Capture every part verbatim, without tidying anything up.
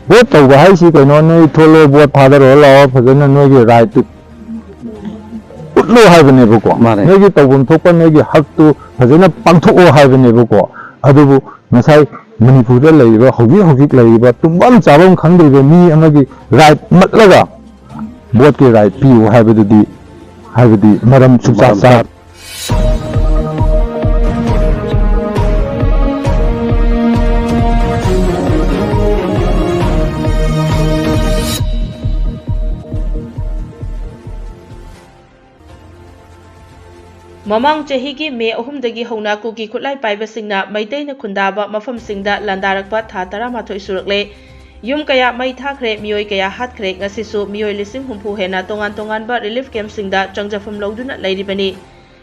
Vote ꯇꯧꯕ ꯍꯥꯏꯁꯤ ꯀꯩꯅꯣ, ꯅꯣꯏ ꯊꯣꯛꯂꯣ, ꯚꯣꯠ ꯊꯥꯗꯔꯣ ꯂꯥꯛꯑꯣ, ꯐꯖꯅ ꯅꯣꯏꯒꯤ ꯔꯥꯏꯠꯇꯨ ꯎꯠꯂꯣ ꯍꯥꯏꯕꯅꯦꯕꯀꯣ꯫ ꯃꯥꯅꯦ꯫ ꯅꯣꯏꯒꯤ ꯇꯧꯐꯝ ꯊꯣꯛꯄ ꯅꯣꯏꯒꯤ ꯍꯛꯇꯨ ꯐꯖꯅ ꯄꯥꯡꯊꯣꯛꯑꯣ ꯍꯥꯏꯕꯅꯦꯕꯀꯣ꯫ ꯑꯗꯨꯕꯨ ꯉꯁꯥꯏ ꯃꯅꯤꯄꯨꯔꯗ ꯂꯩꯔꯤꯕ, ꯍꯧꯖꯤꯛ ꯍꯧꯖꯤꯛ ꯂꯩꯔꯤꯕ ꯇꯨꯝꯐꯝ ꯆꯥꯐꯝ ꯈꯪꯗ꯭ꯔꯤꯕ ꯃꯤ ꯑꯃꯒꯤ ꯔꯥꯏꯠ ꯃꯠꯂꯒ ꯚꯣꯠꯀꯤ ꯔꯥꯏꯠ ꯄꯤꯌꯨ ꯍꯥꯏꯕꯗꯨꯗꯤ, ꯍꯥꯏꯕꯗꯤ ꯃꯔꯝ ꯁꯨꯛꯆꯥ ꯃꯔꯝ ꯆꯥ ꯆꯥ- ꯃꯃꯥꯡ ꯆꯍꯤꯒꯤ ꯃꯦ ꯑꯍꯨꯝꯗꯒꯤ ꯍꯧꯅ ꯀꯨꯀꯤ ꯈꯨꯠꯂꯥꯏ ꯄꯥꯏꯕꯁꯤꯡꯅ ꯃꯩꯇꯩꯅ ꯈꯨꯟꯗꯥꯕ ꯃꯐꯝꯁꯤꯡꯗ ꯂꯥꯟꯗꯥꯔꯛꯄ ꯊꯥ ꯇꯔꯥꯃꯥꯊꯣꯏ ꯁꯨꯔꯛꯂꯦ꯫ ꯌꯨꯝ ꯀꯌꯥ ꯃꯩ ꯊꯥꯈ꯭ꯔꯦ, ꯃꯤꯑꯣꯏ ꯀꯌꯥ ꯍꯥꯠꯈ꯭ꯔꯦ꯫ ꯉꯁꯤꯁꯨ ꯃꯤꯑꯣꯏ ꯂꯤꯁꯤꯡ ꯍꯨꯝꯐꯨ ꯍꯦꯟꯅ ꯇꯣꯉꯥꯟ ꯇꯣꯉꯥꯟꯕ ꯔꯤꯂꯤꯐ ꯀꯦꯝꯞꯁꯤꯡꯗ ꯆꯪꯖꯐꯝ ꯂꯧꯗꯨꯅ ꯂꯩꯔꯤꯕꯅꯤ꯫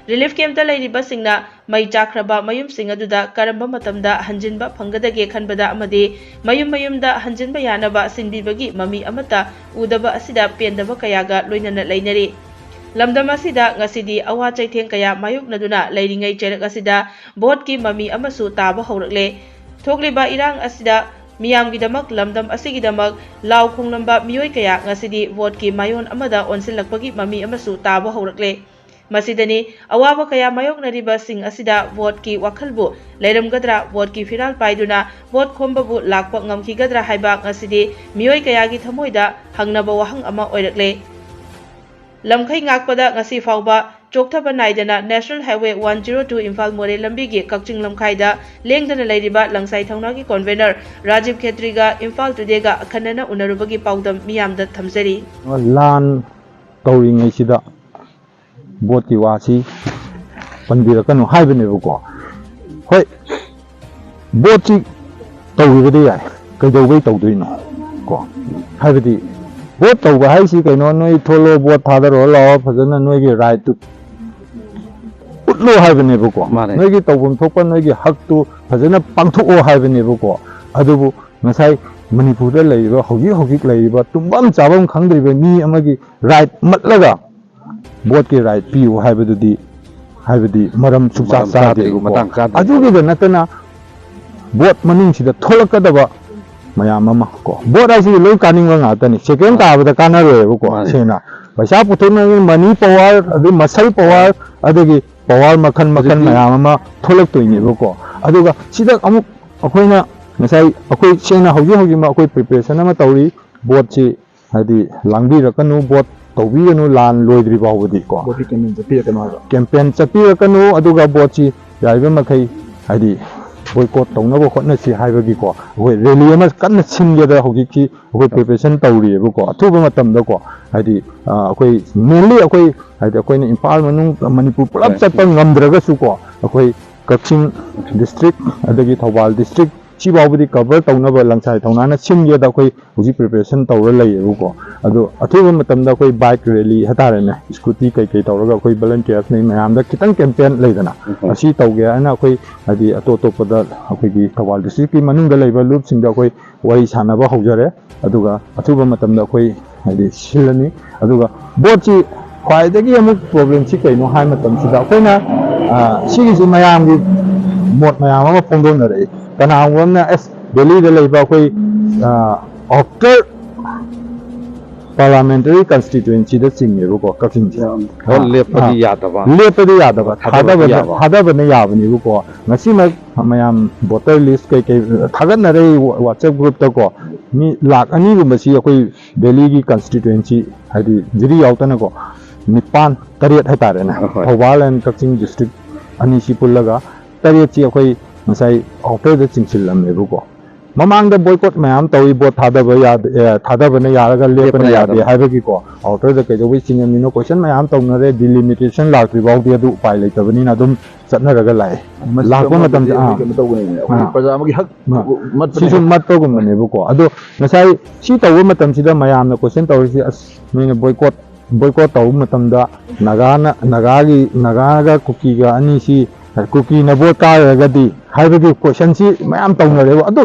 ꯔꯤꯂꯤꯐ ꯀꯦꯝꯞꯇ ꯂꯩꯔꯤꯕꯁꯤꯡꯅ ꯃꯩ ꯆꯥꯛꯈ꯭ꯔꯕ ꯃꯌꯨꯝꯁꯤꯡ ꯑꯗꯨꯗ ꯀꯔꯝꯕ ꯃꯇꯝꯗ ꯍꯟꯖꯤꯟꯕ ꯐꯪꯒꯗꯒꯦ ꯈꯟꯕꯗ ꯑꯃꯗꯤ ꯃꯌꯨꯝ ꯃꯌꯨꯝꯗ ꯍꯟꯖꯤꯟꯕ ꯌꯥꯅꯕ ꯁꯤꯟꯕꯤꯕꯒꯤ ꯃꯃꯤ ꯑꯃꯠꯇ ꯎꯗꯕ ꯑꯁꯤꯗ ꯄꯦꯟꯗꯕ ꯀꯌꯥꯒ ꯂꯣꯏꯅꯅ ꯂꯩꯅꯔꯤ꯫ ꯂꯝꯗꯝ ꯑꯁꯤꯗ ꯉꯁꯤꯗꯤ ꯑꯋꯥ ꯆꯩꯊꯦꯡ ꯀꯌꯥ ꯃꯥꯌꯣꯛꯅꯗꯨꯅ ꯂꯩꯔꯤꯉꯩ ꯆꯩꯔꯛ ꯑꯁꯤꯗ ꯚꯣꯠꯀꯤ ꯃꯃꯤ ꯑꯃꯁꯨ ꯇꯥꯕ ꯍꯧꯔꯛꯂꯦ꯫ ꯊꯣꯛꯂꯤꯕ ꯏꯔꯥꯡ ꯑꯁꯤꯗ ꯃꯤꯌꯥꯝꯒꯤꯗꯃꯛ, ꯂꯝꯗꯝ ꯑꯁꯤꯒꯤꯗꯃꯛ ꯂꯥꯎ ꯈꯣꯡꯂꯝꯕ ꯃꯤꯑꯣꯏ ꯀꯌꯥ ꯉꯁꯤꯗꯤ ꯚꯣꯠꯀꯤ ꯃꯥꯌꯣꯟ ꯑꯃꯗ ꯑꯣꯟꯁꯤꯜꯂꯛꯄꯒꯤ ꯃꯃꯤ ꯑꯃꯁꯨ ꯇꯥꯕ ꯍꯧꯔꯛꯂꯦ꯫ ꯃꯁꯤꯗꯅꯤ ꯑꯋꯥꯕ ꯀꯌꯥ ꯃꯥꯌꯣꯛꯅꯔꯤꯕꯁꯤꯡ ꯑꯁꯤꯗ ꯚꯣꯠꯀꯤ ꯋꯥꯈꯜꯕꯨ ꯂꯩꯔꯝꯒꯗ꯭ꯔꯥ, ꯚꯣꯠꯀꯤ ꯐꯤꯔꯥꯜ ꯄꯥꯏꯗꯨꯅ ꯚꯣꯠ ꯈꯣꯝꯕꯕꯨ ꯂꯥꯛꯄ ꯉꯝꯈꯤꯒꯗ꯭ꯔꯥ ꯍꯥꯏꯕ ꯉꯁꯤꯗꯤ ꯃꯤꯑꯣꯏ ꯀꯌꯥꯒꯤ ꯊꯃꯣꯏꯗ ꯍꯪꯅꯕ ꯋꯥꯍꯪ ꯑꯃ ꯑꯣꯏꯔꯛꯂꯦ꯫ ꯂꯝꯈꯩ ꯉꯥꯛꯄꯗ ꯉꯁꯤ ꯐꯥꯎꯕ ꯆꯣꯛꯊꯕ ꯅꯥꯏꯗꯅ National Highway one zero two Imphal ꯃꯣꯔꯦ ꯂꯝꯕꯤꯒꯤ ꯀꯛꯆꯤꯡ ꯂꯝꯈꯥꯏꯗ ꯂꯦꯡꯗꯅ ꯂꯩꯔꯤꯕ ꯂꯪꯁꯥꯏ ꯊꯧꯅꯥꯒꯤ convener ꯔꯥꯖꯤꯕ ꯈꯦꯇ꯭ꯔꯤꯒ ꯏꯝꯐꯥꯜ ꯇꯨꯗꯦꯒ ꯑꯈꯟꯅꯅ ꯎꯅꯔꯨꯕꯒꯤ ꯄꯥꯎꯗꯝ ꯃꯤꯌꯥꯝꯗ ꯊꯝꯖꯔꯤ꯫ ꯂꯥꯟ ꯇꯧꯔꯤꯉꯩꯁꯤꯗ ꯚꯣꯠꯀꯤ ꯋꯥꯁꯤ ꯄꯟꯕꯤꯔꯛꯀꯅꯨ ꯍꯥꯏꯕꯅꯦꯕꯀꯣ꯫ ꯍꯣꯏ, ꯚꯣꯠꯁꯤ ꯇꯧꯈꯤꯕꯗꯤ ꯌꯥꯏ, ꯀꯩꯗꯧꯕꯩ ꯇꯧꯗꯣꯏꯅꯣ? ꯀꯣ, ꯍꯥꯏꯕꯗꯤ ꯚꯣꯠ ꯇꯧꯕ ꯍꯥꯏꯁꯤ ꯀꯩꯅꯣ, ꯅꯣꯏ ꯊꯣꯛꯂꯣ, ꯚꯣꯠ ꯊꯥꯗꯔꯣ ꯂꯥꯛꯑꯣ, ꯐꯖꯅ ꯅꯣꯏꯒꯤ ꯔꯥꯏꯠꯇꯨ ꯎꯠꯂꯣ ꯍꯥꯏꯕꯅꯦꯕꯀꯣ꯫ ꯃꯥꯅꯦ꯫ ꯅꯣꯏꯒꯤ ꯇꯧꯐꯝ ꯊꯣꯛꯄ ꯅꯣꯏꯒꯤ ꯍꯛꯇꯨ ꯐꯖꯅ ꯄꯥꯡꯊꯣꯛꯑꯣ ꯍꯥꯏꯕꯅꯦꯕꯀꯣ꯫ ꯑꯗꯨꯕꯨ ꯉꯁꯥꯏ ꯃꯅꯤꯄꯨꯔꯗ ꯂꯩꯔꯤꯕ, ꯍꯧꯖꯤꯛ ꯍꯧꯖꯤꯛ ꯂꯩꯔꯤꯕ ꯇꯨꯝꯐꯝ ꯆꯥꯐꯝ ꯈꯪꯗ꯭ꯔꯤꯕ ꯃꯤ ꯑꯃꯒꯤ ꯔꯥꯏꯠ ꯃꯠꯂꯒ ꯚꯣꯠꯀꯤ ꯔꯥꯏꯠ ꯄꯤꯌꯨ ꯍꯥꯏꯕꯗꯨꯗꯤ, ꯍꯥꯏꯕꯗꯤ ꯃꯔꯝ ꯁꯨꯛꯆꯥ ꯃꯔꯝ ꯆꯥꯗ꯭ꯔꯤ, ꯆꯥꯗꯦꯕꯀꯣ꯫ ꯃꯇꯥꯡ ꯆꯥꯗ꯭ꯔꯤ꯫ ꯑꯗꯨꯒꯤꯗ ꯅꯠꯇꯅ ꯚꯣꯠ ꯃꯅꯨꯡꯁꯤꯗ ꯊꯣꯛꯂꯛꯀꯗꯕ ꯃꯌꯥꯝ ꯑꯃ ꯀꯣ, ꯚꯣꯠ ꯍꯥꯏꯁꯤꯗꯤ ꯂꯣꯏ ꯀꯥꯅꯤꯡꯕ ꯉꯥꯛꯇꯅꯤ, ꯁꯦꯀꯦꯟ ꯃꯥꯅꯤ꯫ ꯇꯥꯕꯗ ꯀꯥꯟꯅꯔꯣꯏꯕꯀꯣ꯫ ꯃꯥꯅꯤ꯫ ꯁꯦꯡꯅ ꯄꯩꯁꯥ ꯄꯨꯊꯣꯛꯅꯕꯒꯤ money power, ꯑꯗꯩ muscle power, ꯑꯗꯒꯤ power ꯃꯈꯜ ꯃꯈꯜ ꯍꯧꯖꯤꯛꯇꯤ ꯃꯌꯥꯝ ꯑꯃ ꯊꯣꯛꯂꯛꯇꯣꯏꯅꯦꯕꯀꯣ꯫ ꯑꯗꯨꯒ ꯁꯤꯗ ꯑꯃꯨꯛ ꯑꯩꯈꯣꯏꯅ ꯉꯁꯥꯏ, ꯑꯩꯈꯣꯏ ꯁꯦꯡꯅ ꯍꯧꯖꯤꯛ ꯍꯧꯖꯤꯛꯃꯛ ꯑꯩꯈꯣꯏ preparation ꯑꯃ ꯇꯧꯔꯤ꯫ ꯚꯣꯠꯁꯤ ꯍꯥꯏꯗꯤ ꯂꯥꯡꯕꯤꯔꯛꯀꯅꯨ, ꯚꯣꯠ ꯇꯧꯕꯤꯒꯅꯨ, ꯂꯥꯟ ꯂꯣꯏꯗ꯭ꯔꯤ ꯐꯥꯎꯕꯗꯤ ꯀꯣ꯫ ꯚꯣꯠꯀꯤ campaign ꯆꯠꯄꯤꯔꯛꯀꯅꯨ ꯍꯥꯏꯕ꯫ Campaign ꯆꯠꯄꯤꯔꯛꯀꯅꯨ, ꯑꯗꯨꯒ ꯚꯣꯠꯁꯤ ꯌꯥꯔꯤꯕ ꯃꯈꯩ ꯍꯥꯏꯗꯤ boycott ꯇꯧꯅꯕ ꯍꯣꯠꯅꯁꯤ ꯍꯥꯏꯕꯒꯤꯀꯣ, ꯑꯩꯈꯣꯏ rally ꯑꯃ ꯀꯟꯅ ꯁꯤꯟꯒꯦꯗ ꯍꯧꯖꯤꯛꯁꯤ ꯑꯩꯈꯣꯏ preparation ꯇꯧꯔꯤꯑꯕꯀꯣ꯫ ꯑꯊꯨꯕ ꯃꯇꯝꯗꯀꯣ, ꯍꯥꯏꯗꯤ, ꯑ, ꯑꯩꯈꯣꯏ mainly ꯑꯩꯈꯣꯏ, ꯍꯥꯏꯗꯤ ꯑꯩꯈꯣꯏꯅ ꯏꯝꯐꯥꯜ ꯃꯅꯨꯡ, ꯃꯅꯤꯄꯨꯔ ꯄꯨꯂꯞ ꯍꯣꯏ꯫ ꯆꯠꯄ ꯉꯝꯗ꯭ꯔꯒꯁꯨꯀꯣ, ꯑꯩꯈꯣꯏ ꯀꯛꯆꯤꯡ district ꯑꯗꯒꯤ ꯊꯧꯕꯥꯜ district ꯁꯤꯐꯥꯎꯕꯗꯤ cover ꯇꯧꯅꯕ ꯂꯪꯁꯥꯏ ꯊꯧꯅꯥꯅ ꯁꯤꯟꯒꯦꯗ ꯑꯩꯈꯣꯏ ꯍꯧꯖꯤꯛ preparation ꯇꯧꯔ ꯂꯩꯌꯦꯕꯀꯣ꯫ ꯑꯗꯣ ꯑꯊꯨꯕ ꯃꯇꯝꯗ ꯑꯩꯈꯣꯏ bike rally ꯍꯥꯏꯇꯥꯔꯦꯅꯦ, scooty ꯀꯩꯀꯩ ꯇꯧꯔꯒ ꯑꯩꯈꯣꯏ volunteers ꯅ ꯃꯌꯥꯝꯗ ꯈꯤꯇꯪ campaign ꯂꯩꯗꯅ, ꯎꯝ꯫ ꯑꯁꯤ ꯇꯧꯒꯦ ꯍꯥꯏꯅ ꯑꯩꯈꯣꯏ ꯍꯥꯏꯗꯤ ꯑꯇꯣꯞ ꯑꯇꯣꯞꯄꯗ ꯑꯩꯈꯣꯏꯒꯤ ꯊꯧꯕꯥꯜ district ꯀꯤ ꯃꯅꯨꯡꯗ ꯂꯩꯕ ꯂꯨꯞꯁꯤꯡꯗ ꯑꯩꯈꯣꯏ ꯋꯥꯔꯤ ꯁꯥꯟꯅꯕ ꯍꯧꯖꯔꯦ꯫ ꯑꯗꯨꯒ ꯑꯊꯨꯕ ꯃꯇꯝꯗ ꯑꯩꯈꯣꯏ ꯍꯥꯏꯗꯤ ꯁꯤꯜꯂꯅꯤ꯫ ꯑꯗꯨꯒ ꯚꯣꯠꯁꯤ ꯈ꯭ꯋꯥꯏꯗꯒꯤ ꯑꯃꯨꯛ problem ꯁꯤ ꯀꯩꯅꯣ ꯍꯥꯏ ꯃꯇꯝꯁꯤꯗ ꯑꯩꯈꯣꯏꯅ, ꯑ, ꯁꯤꯒꯤꯁꯤ ꯃꯌꯥꯝꯒꯤ ꯃꯣꯠ ꯃꯌꯥꯝ ꯑꯃ ꯐꯣꯡꯗꯣꯛꯅꯔꯛꯏ꯫ ꯀꯅꯥꯒꯨꯝꯕ ꯑꯃꯅ, "ꯑꯁ, ꯚꯦꯂꯤꯗ ꯂꯩꯕ ꯑꯩꯈꯣꯏ, ꯑ, outer parliamentary constituency ꯗ ꯆꯤꯡꯉꯦꯕꯀꯣ ꯀꯛꯆꯤꯡꯁꯦ꯫ ꯌꯥꯝ-, ꯚꯣꯠ ꯑ, ꯂꯦꯞꯄꯗꯤ ꯑ, ꯌꯥꯗꯕ꯫ ꯂꯦꯞꯄꯗꯤ ꯌꯥꯗꯕ, ꯊꯥꯗꯕꯗꯤ ꯊꯥꯗꯕꯅ, ꯌꯥꯕ꯫ ꯊꯥꯗꯕꯅ ꯌꯥꯕꯅꯦꯕꯀꯣ꯫ ꯉꯁꯤꯃꯛ ꯃꯌꯥꯝ voter list ꯀꯩꯀꯩ ꯊꯥꯒꯠꯅꯔꯛꯏ ꯋꯥ-, WhatsApp group ꯇꯀꯣ꯫ ꯃꯤ ꯂꯥꯛ ꯑꯅꯤꯒꯨꯝꯕꯁꯤ ꯑꯩꯈꯣꯏ ꯚꯦꯂꯤꯒꯤ constituency, ꯍꯥꯏꯗꯤ ꯖꯤꯔꯤ ꯌꯥꯎꯗꯅꯀꯣ, ꯅꯤꯄꯥꯟ, ꯇꯔꯦꯠ ꯍꯥꯏꯇꯥꯔꯦꯅꯦ꯫ ꯑꯍꯣꯏ꯫ ꯊꯧꯕꯥꯜ and ꯀꯛꯆꯤꯡ district ꯑꯅꯤꯁꯤ ꯄꯨꯜꯂꯒ ꯇꯔꯦꯠꯁꯤ ꯑꯩꯈꯣꯏ ꯉꯁꯥꯏ outer ꯗ ꯆꯤꯡꯁꯤꯜꯂꯝꯃꯦꯕꯀꯣ꯫ ꯃꯃꯥꯡꯗ boycott ꯃꯌꯥꯝ ꯇꯧꯏ, ꯚꯣꯠ ꯊꯥꯗꯕ ꯌꯥꯗꯦ, ꯑꯦ, ꯊꯥꯗꯕꯅ ꯌꯥꯔꯒ ꯂꯦꯞꯄꯅ ꯂꯦꯞꯄꯅ ꯌꯥꯗꯦ ꯌꯥꯗꯕ꯫ ꯍꯥꯏꯕꯒꯤꯀꯣ꯫ Outer ꯗ ꯀꯩꯗꯧꯕꯩ ꯆꯤꯡꯉꯝꯃꯤꯅꯣ question ꯃꯌꯥꯝ ꯇꯧꯅꯔꯦ, delimitation ꯂꯥꯛꯇ꯭ꯔꯤ ꯐꯥꯎꯗꯤ ꯑꯗꯨ ꯎꯄꯥꯏ ꯂꯩꯇꯕꯅꯤꯅ ꯑꯗꯨꯝ ꯆꯠꯅꯔꯒ ꯂꯥꯛꯑꯦ꯫ ꯃꯁꯤ ꯂꯥꯛꯄ ꯑꯃꯗꯤ ꯃꯇꯝꯗ, ꯑꯩꯈꯣꯏ ꯑꯥ꯫ ꯀꯩꯅꯣ ꯇꯧꯕꯅꯤꯅꯦ, ꯑꯩꯈꯣꯏ ꯑꯥ꯫ ꯄ꯭ꯔꯖꯥ ꯑꯃꯒꯤ ꯍꯛ ꯑꯥ꯫ ꯃꯠꯄꯅꯦ꯫ ꯁꯤꯁꯨ ꯃꯠꯄꯒꯨꯝꯕꯅꯦꯕꯀꯣ꯫ ꯑꯗꯣ ꯉꯁꯥꯏ ꯁꯤ ꯇꯧꯕ ꯃꯇꯝꯁꯤꯗ ꯃꯌꯥꯝꯅ question ꯇꯧꯔꯤꯁꯤ, "ꯑꯁ, ꯅꯣꯏꯅ boycott, boycott ꯇꯧꯕ ꯃꯇꯝꯗ ꯅꯥꯒꯥꯅ, ꯅꯥꯒꯥꯒꯤ, ꯅꯥꯒꯥꯒ ꯀꯨꯀꯤꯒ ꯑꯅꯤꯁꯤ, ꯀꯨꯀꯤꯅ ꯚꯣꯠ ꯀꯥꯔꯒꯗꯤ" ꯍꯥꯏꯕꯒꯤ question ꯁꯤ ꯃꯌꯥꯝ ꯇꯧꯅꯔꯦꯕ꯫ ꯑꯗꯨ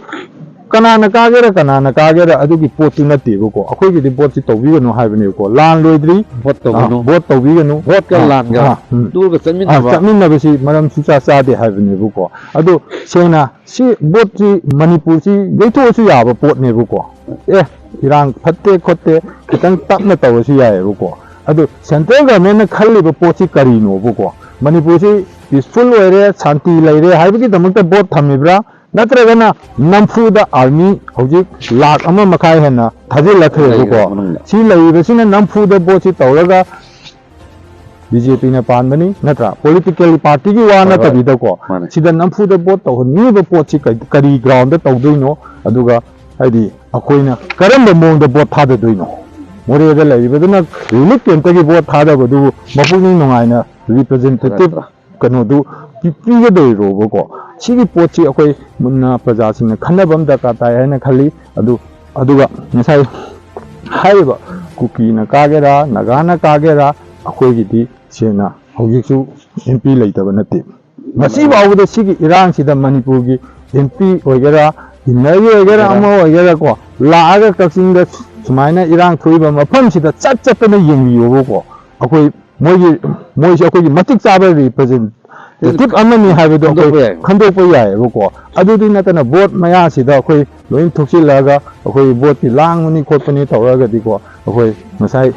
ꯀꯅꯥꯅ ꯀꯥꯒꯦꯔꯥ, ꯀꯅꯥꯅ ꯀꯥꯒꯦꯔꯥ, ꯑꯗꯨꯒꯤ ꯄꯣꯠꯇꯨ ꯅꯠꯇꯦꯕꯀꯣ꯫ ꯑꯩꯈꯣꯏꯒꯤꯗꯤ ꯚꯣꯠꯁꯤ ꯇꯧꯕꯤꯒꯅꯨ ꯍꯥꯏꯕꯅꯦꯕꯀꯣ꯫ ꯂꯥꯟ ꯂꯣꯏꯗ꯭ꯔꯤ꯫ ꯚꯣꯠ ꯇꯧꯒꯅꯨ꯫ ꯑꯥ, ꯚꯣꯠ ꯇꯧꯕꯤꯒꯅꯨ꯫ ꯚꯣꯠꯀ ꯑꯥ, ꯂꯥꯟꯒ ꯑꯥ, ꯎꯝ꯫ ꯇꯨꯔꯒ ꯑꯥ, ꯆꯠꯃꯤꯟꯅꯕ꯫ ꯆꯠꯃꯤꯟꯅꯕꯁꯤ ꯃꯔꯝ ꯁꯨꯡꯆꯥ ꯆꯥꯗꯦ ꯍꯥꯏꯕꯅꯦꯕꯀꯣ꯫ ꯑꯗꯣ ꯁꯦꯡꯅ ꯁꯤ ꯚꯣꯠꯁꯤ ꯃꯅꯤꯄꯨꯔꯁꯤ ꯌꯩꯊꯣꯛꯑꯁꯨ ꯌꯥꯕ ꯄꯣꯠꯅꯦꯕꯀꯣ꯫ ꯑꯦ, ꯏꯔꯥꯡ ꯐꯠꯇꯦ ꯈꯣꯠꯇꯦ, ꯈꯤꯇꯪ ꯇꯞꯅ ꯇꯧꯔꯁꯨ ꯌꯥꯏꯑꯕꯀꯣ꯫ ꯑꯗꯣ central governmentꯅ ꯈꯜꯂꯤꯕ ꯄꯣꯠꯁꯤ ꯀꯔꯤꯅꯣꯕꯀꯣ? ꯃꯅꯤꯄꯨꯔꯁꯤ peaceful ꯑꯣꯏꯔꯦ, ꯁꯥꯟꯇꯤ ꯂꯩꯔꯦ ꯍꯥꯏꯕꯒꯤꯗꯃꯛꯇ ꯚꯣꯠ ꯊꯝꯃꯤꯕ꯭ꯔꯥ? ꯅꯠꯇ꯭ꯔꯒꯅ ꯅꯝꯐꯨꯗ army ꯍꯧꯖꯤꯛ ꯂꯥꯈ ꯑꯃ ꯃꯈꯥꯏ ꯍꯦꯟꯅ ꯊꯥꯖꯤꯜꯂꯛꯈ꯭ꯔꯦꯕꯀꯣ꯫ ꯂꯩꯔꯕ ꯃꯅꯨꯡꯗ꯫ ꯁꯤ ꯂꯩꯔꯤꯕꯁꯤꯅ ꯅꯝꯐꯨꯗ ꯚꯣꯠꯁꯤ ꯇꯧꯔꯒ BJPꯅ ꯄꯥꯟꯕꯅꯤ, ꯅꯠꯇ꯭ꯔꯥ? Political partyꯒꯤ ꯋꯥ ꯍꯣꯏ, ꯍꯣꯏ꯫ ꯅꯠꯇꯕꯤꯗꯀꯣ꯫ ꯃꯥꯅꯦ꯫ ꯁꯤꯗ ꯅꯝꯐꯨꯗ ꯚꯣꯠ ꯇꯧꯍꯟꯅꯤꯡꯉꯤꯕ ꯄꯣꯠꯁꯤ ꯀ-, ꯀꯔꯤ groundꯗ ꯇꯧꯗꯣꯏꯅꯣ? ꯑꯗꯨꯒ ꯍꯥꯏꯗꯤ ꯑꯩꯈꯣꯏꯅ ꯀꯔꯝꯕ ꯃꯑꯣꯡꯗ ꯚꯣꯠ ꯊꯥꯗꯗꯣꯏꯅꯣ? ꯃꯣꯔꯦꯗ ꯂꯩꯔꯤꯕꯗꯨꯅ relief campꯇꯒꯤ ꯚꯣꯠ ꯊꯥꯗꯕꯗꯨꯕꯨ ꯃꯄꯨꯛꯅꯤꯡ ꯅꯨꯡꯉꯥꯏꯅ representative ꯀꯩꯅꯣꯗꯨ ꯄꯤ-, ꯄꯤꯒꯗꯣꯏꯔꯣꯕꯀꯣ? ꯁꯤꯒꯤ ꯄꯣꯠꯁꯤ ꯑꯩꯈꯣꯏ ꯃꯨꯟꯅ ꯄ꯭ꯔꯖꯥꯁꯤꯡꯅ ꯈꯟꯅꯕ ꯑꯃ ꯗꯔꯀꯥꯔ ꯇꯥꯏ ꯍꯥꯏꯅ ꯈꯜꯂꯤ꯫ ꯑꯗꯨ, ꯑꯗꯨꯒ ꯉꯁꯥꯏ ꯍꯥꯏꯔꯤꯕ ꯀꯨꯀꯤꯅ ꯀꯥꯒꯦꯔꯥ, ꯅꯥꯒꯥꯅ ꯀꯥꯒꯦꯔꯥ, ꯑꯩꯈꯣꯏꯒꯤꯗꯤ ꯁꯦꯡꯅ ꯍꯧꯖꯤꯛꯁꯨ MP ꯂꯩꯇꯕ ꯅꯠꯇꯦ꯫ ꯉꯁꯤ ꯐꯥꯎꯕꯗ ꯁꯤꯒꯤ ꯏꯔꯥꯡꯁꯤꯗ ꯃꯅꯤꯄꯨꯔꯒꯤ MP ꯑꯣꯏꯒꯦꯔꯥ, innerꯒꯤ ꯑꯣꯏꯒꯦꯔꯥ, ꯑꯣꯏꯒꯦꯔꯥ꯫ ꯑꯃ ꯑꯣꯏꯒꯦꯔꯥꯀꯣ, ꯂꯥꯛꯑꯒ ꯀꯛꯆꯤꯡꯗ ꯁꯨꯃꯥꯏꯅ ꯏꯔꯥꯡ ꯊꯣꯛꯏꯕ ꯃꯐꯝꯁꯤꯗ ꯆꯠ ꯆꯠꯇꯅ ꯌꯦꯡꯕꯤꯌꯣꯕꯀꯣ꯫ ꯑꯩꯈꯣꯏ ꯃꯣꯏꯒꯤ, ꯃꯣꯏꯁꯦ ꯑꯩꯈꯣꯏꯒꯤ ꯃꯇꯤꯛ ꯆꯥꯕ representative ꯑꯃꯅꯤ ꯍꯥꯏꯕꯗꯣ ꯑꯩꯈꯣꯏ ꯈꯟꯗꯣꯛꯄ ꯌꯥꯏ꯫ ꯈꯟꯗꯣꯛꯄ ꯌꯥꯏꯑꯕꯀꯣ꯫ ꯑꯗꯨꯗꯤ ꯅꯠꯇꯅ ꯚꯣꯠ ꯃꯌꯥꯁꯤꯗ ꯑꯩꯈꯣꯏ ꯂꯣꯏ ꯊꯣꯛꯆꯤꯜꯂꯛꯑꯒ ꯑꯩꯈꯣꯏ ꯚꯣꯠꯀꯤ ꯂꯥꯡꯕꯅꯤ ꯈꯣꯠꯄꯅꯤ ꯇꯧꯔꯒꯗꯤꯀꯣ, ꯑꯩꯈꯣꯏ ꯉꯁꯥꯏ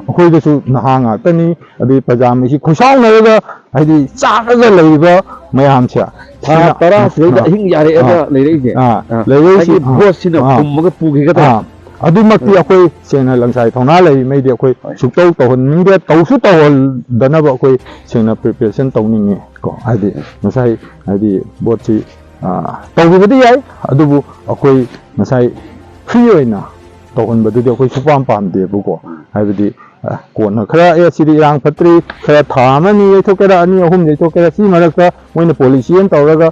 ꯑꯩꯈꯣꯏꯗꯁꯨ ꯅꯍꯥ ꯉꯥꯛꯇꯅꯤ, ꯑꯗꯩ ꯄ꯭ꯔꯖꯥ ꯃꯁꯤ ꯈꯣꯏꯁꯥꯎꯅꯔꯒ ꯍꯥꯏꯗꯤ ꯆꯥꯛꯑꯒ ꯂꯩꯔꯤꯕ ꯃꯌꯥꯝꯁꯦ ꯊꯥ ꯁꯤꯅ ꯇꯔꯥ ꯁꯤꯗꯩꯗ ꯑꯥ, ꯑꯍꯤꯡ ꯌꯥꯔꯦꯛꯑꯒ ꯑꯥ, ꯂꯩꯔꯛꯏꯁꯦ꯫ ꯑꯥ, ꯂꯩꯔꯛꯏꯁꯤ ꯉꯁꯥꯏꯒꯤ ꯚꯣꯠꯁꯤꯅ ꯑꯥ, ꯐꯨꯝꯃꯒ ꯄꯨꯈꯤꯒꯗ꯭ꯔꯥ? ꯑꯥ, ꯑꯗꯨꯃꯛꯇꯤ ꯑꯩꯈꯣꯏ ꯁꯦꯡꯅ ꯂꯪꯁꯥꯏ ꯊꯧꯅꯥ ꯂꯩꯔꯤꯉꯩꯗꯤ ꯑꯩꯈꯣꯏ ꯍꯣꯏ꯫ ꯁꯨꯛꯇꯧ ꯇꯧꯍꯟꯅꯤꯡꯗꯦ, ꯇꯧꯁꯨ ꯇꯧꯍꯟꯗꯅꯕ ꯑꯩꯈꯣꯏ ꯁꯦꯡꯅ preparation ꯇꯧꯅꯤꯡꯉꯤ ꯀꯣ꯫ ꯍꯥꯏꯗꯤ ꯉꯁꯥꯏ ꯍꯥꯏꯗꯤ ꯚꯣꯠꯁꯤ, ꯑꯥ, ꯇꯧꯈꯤꯕꯗꯤ ꯌꯥꯏ, ꯑꯗꯨꯕꯨ ꯑꯩꯈꯣꯏ ꯉꯁꯥꯏ free ꯑꯣꯏꯅ ꯇꯧꯍꯟꯕꯗꯨꯗꯤ ꯑꯩꯈꯣꯏ ꯁꯨꯄꯥꯝ ꯄꯥꯝꯗꯦꯕꯀꯣ꯫ ꯍꯥꯏꯕꯗꯤ, ꯑ, ꯀꯣꯟꯅ ꯈꯔ, "ꯑꯦ, ꯁꯤꯗꯤ ꯏꯔꯥꯡ ꯐꯠꯇ꯭ꯔꯤ, ꯈꯔ ꯊꯥ ꯑꯃꯅꯤ ꯌꯩꯊꯣꯛꯀꯦꯔꯥ, ꯑꯅꯤ ꯑꯍꯨꯝ ꯌꯩꯊꯣꯛꯀꯦꯔꯥ", ꯁꯤ ꯃꯔꯛꯇ ꯃꯣꯏꯅ policy ꯑꯃ ꯇꯧꯔꯒ,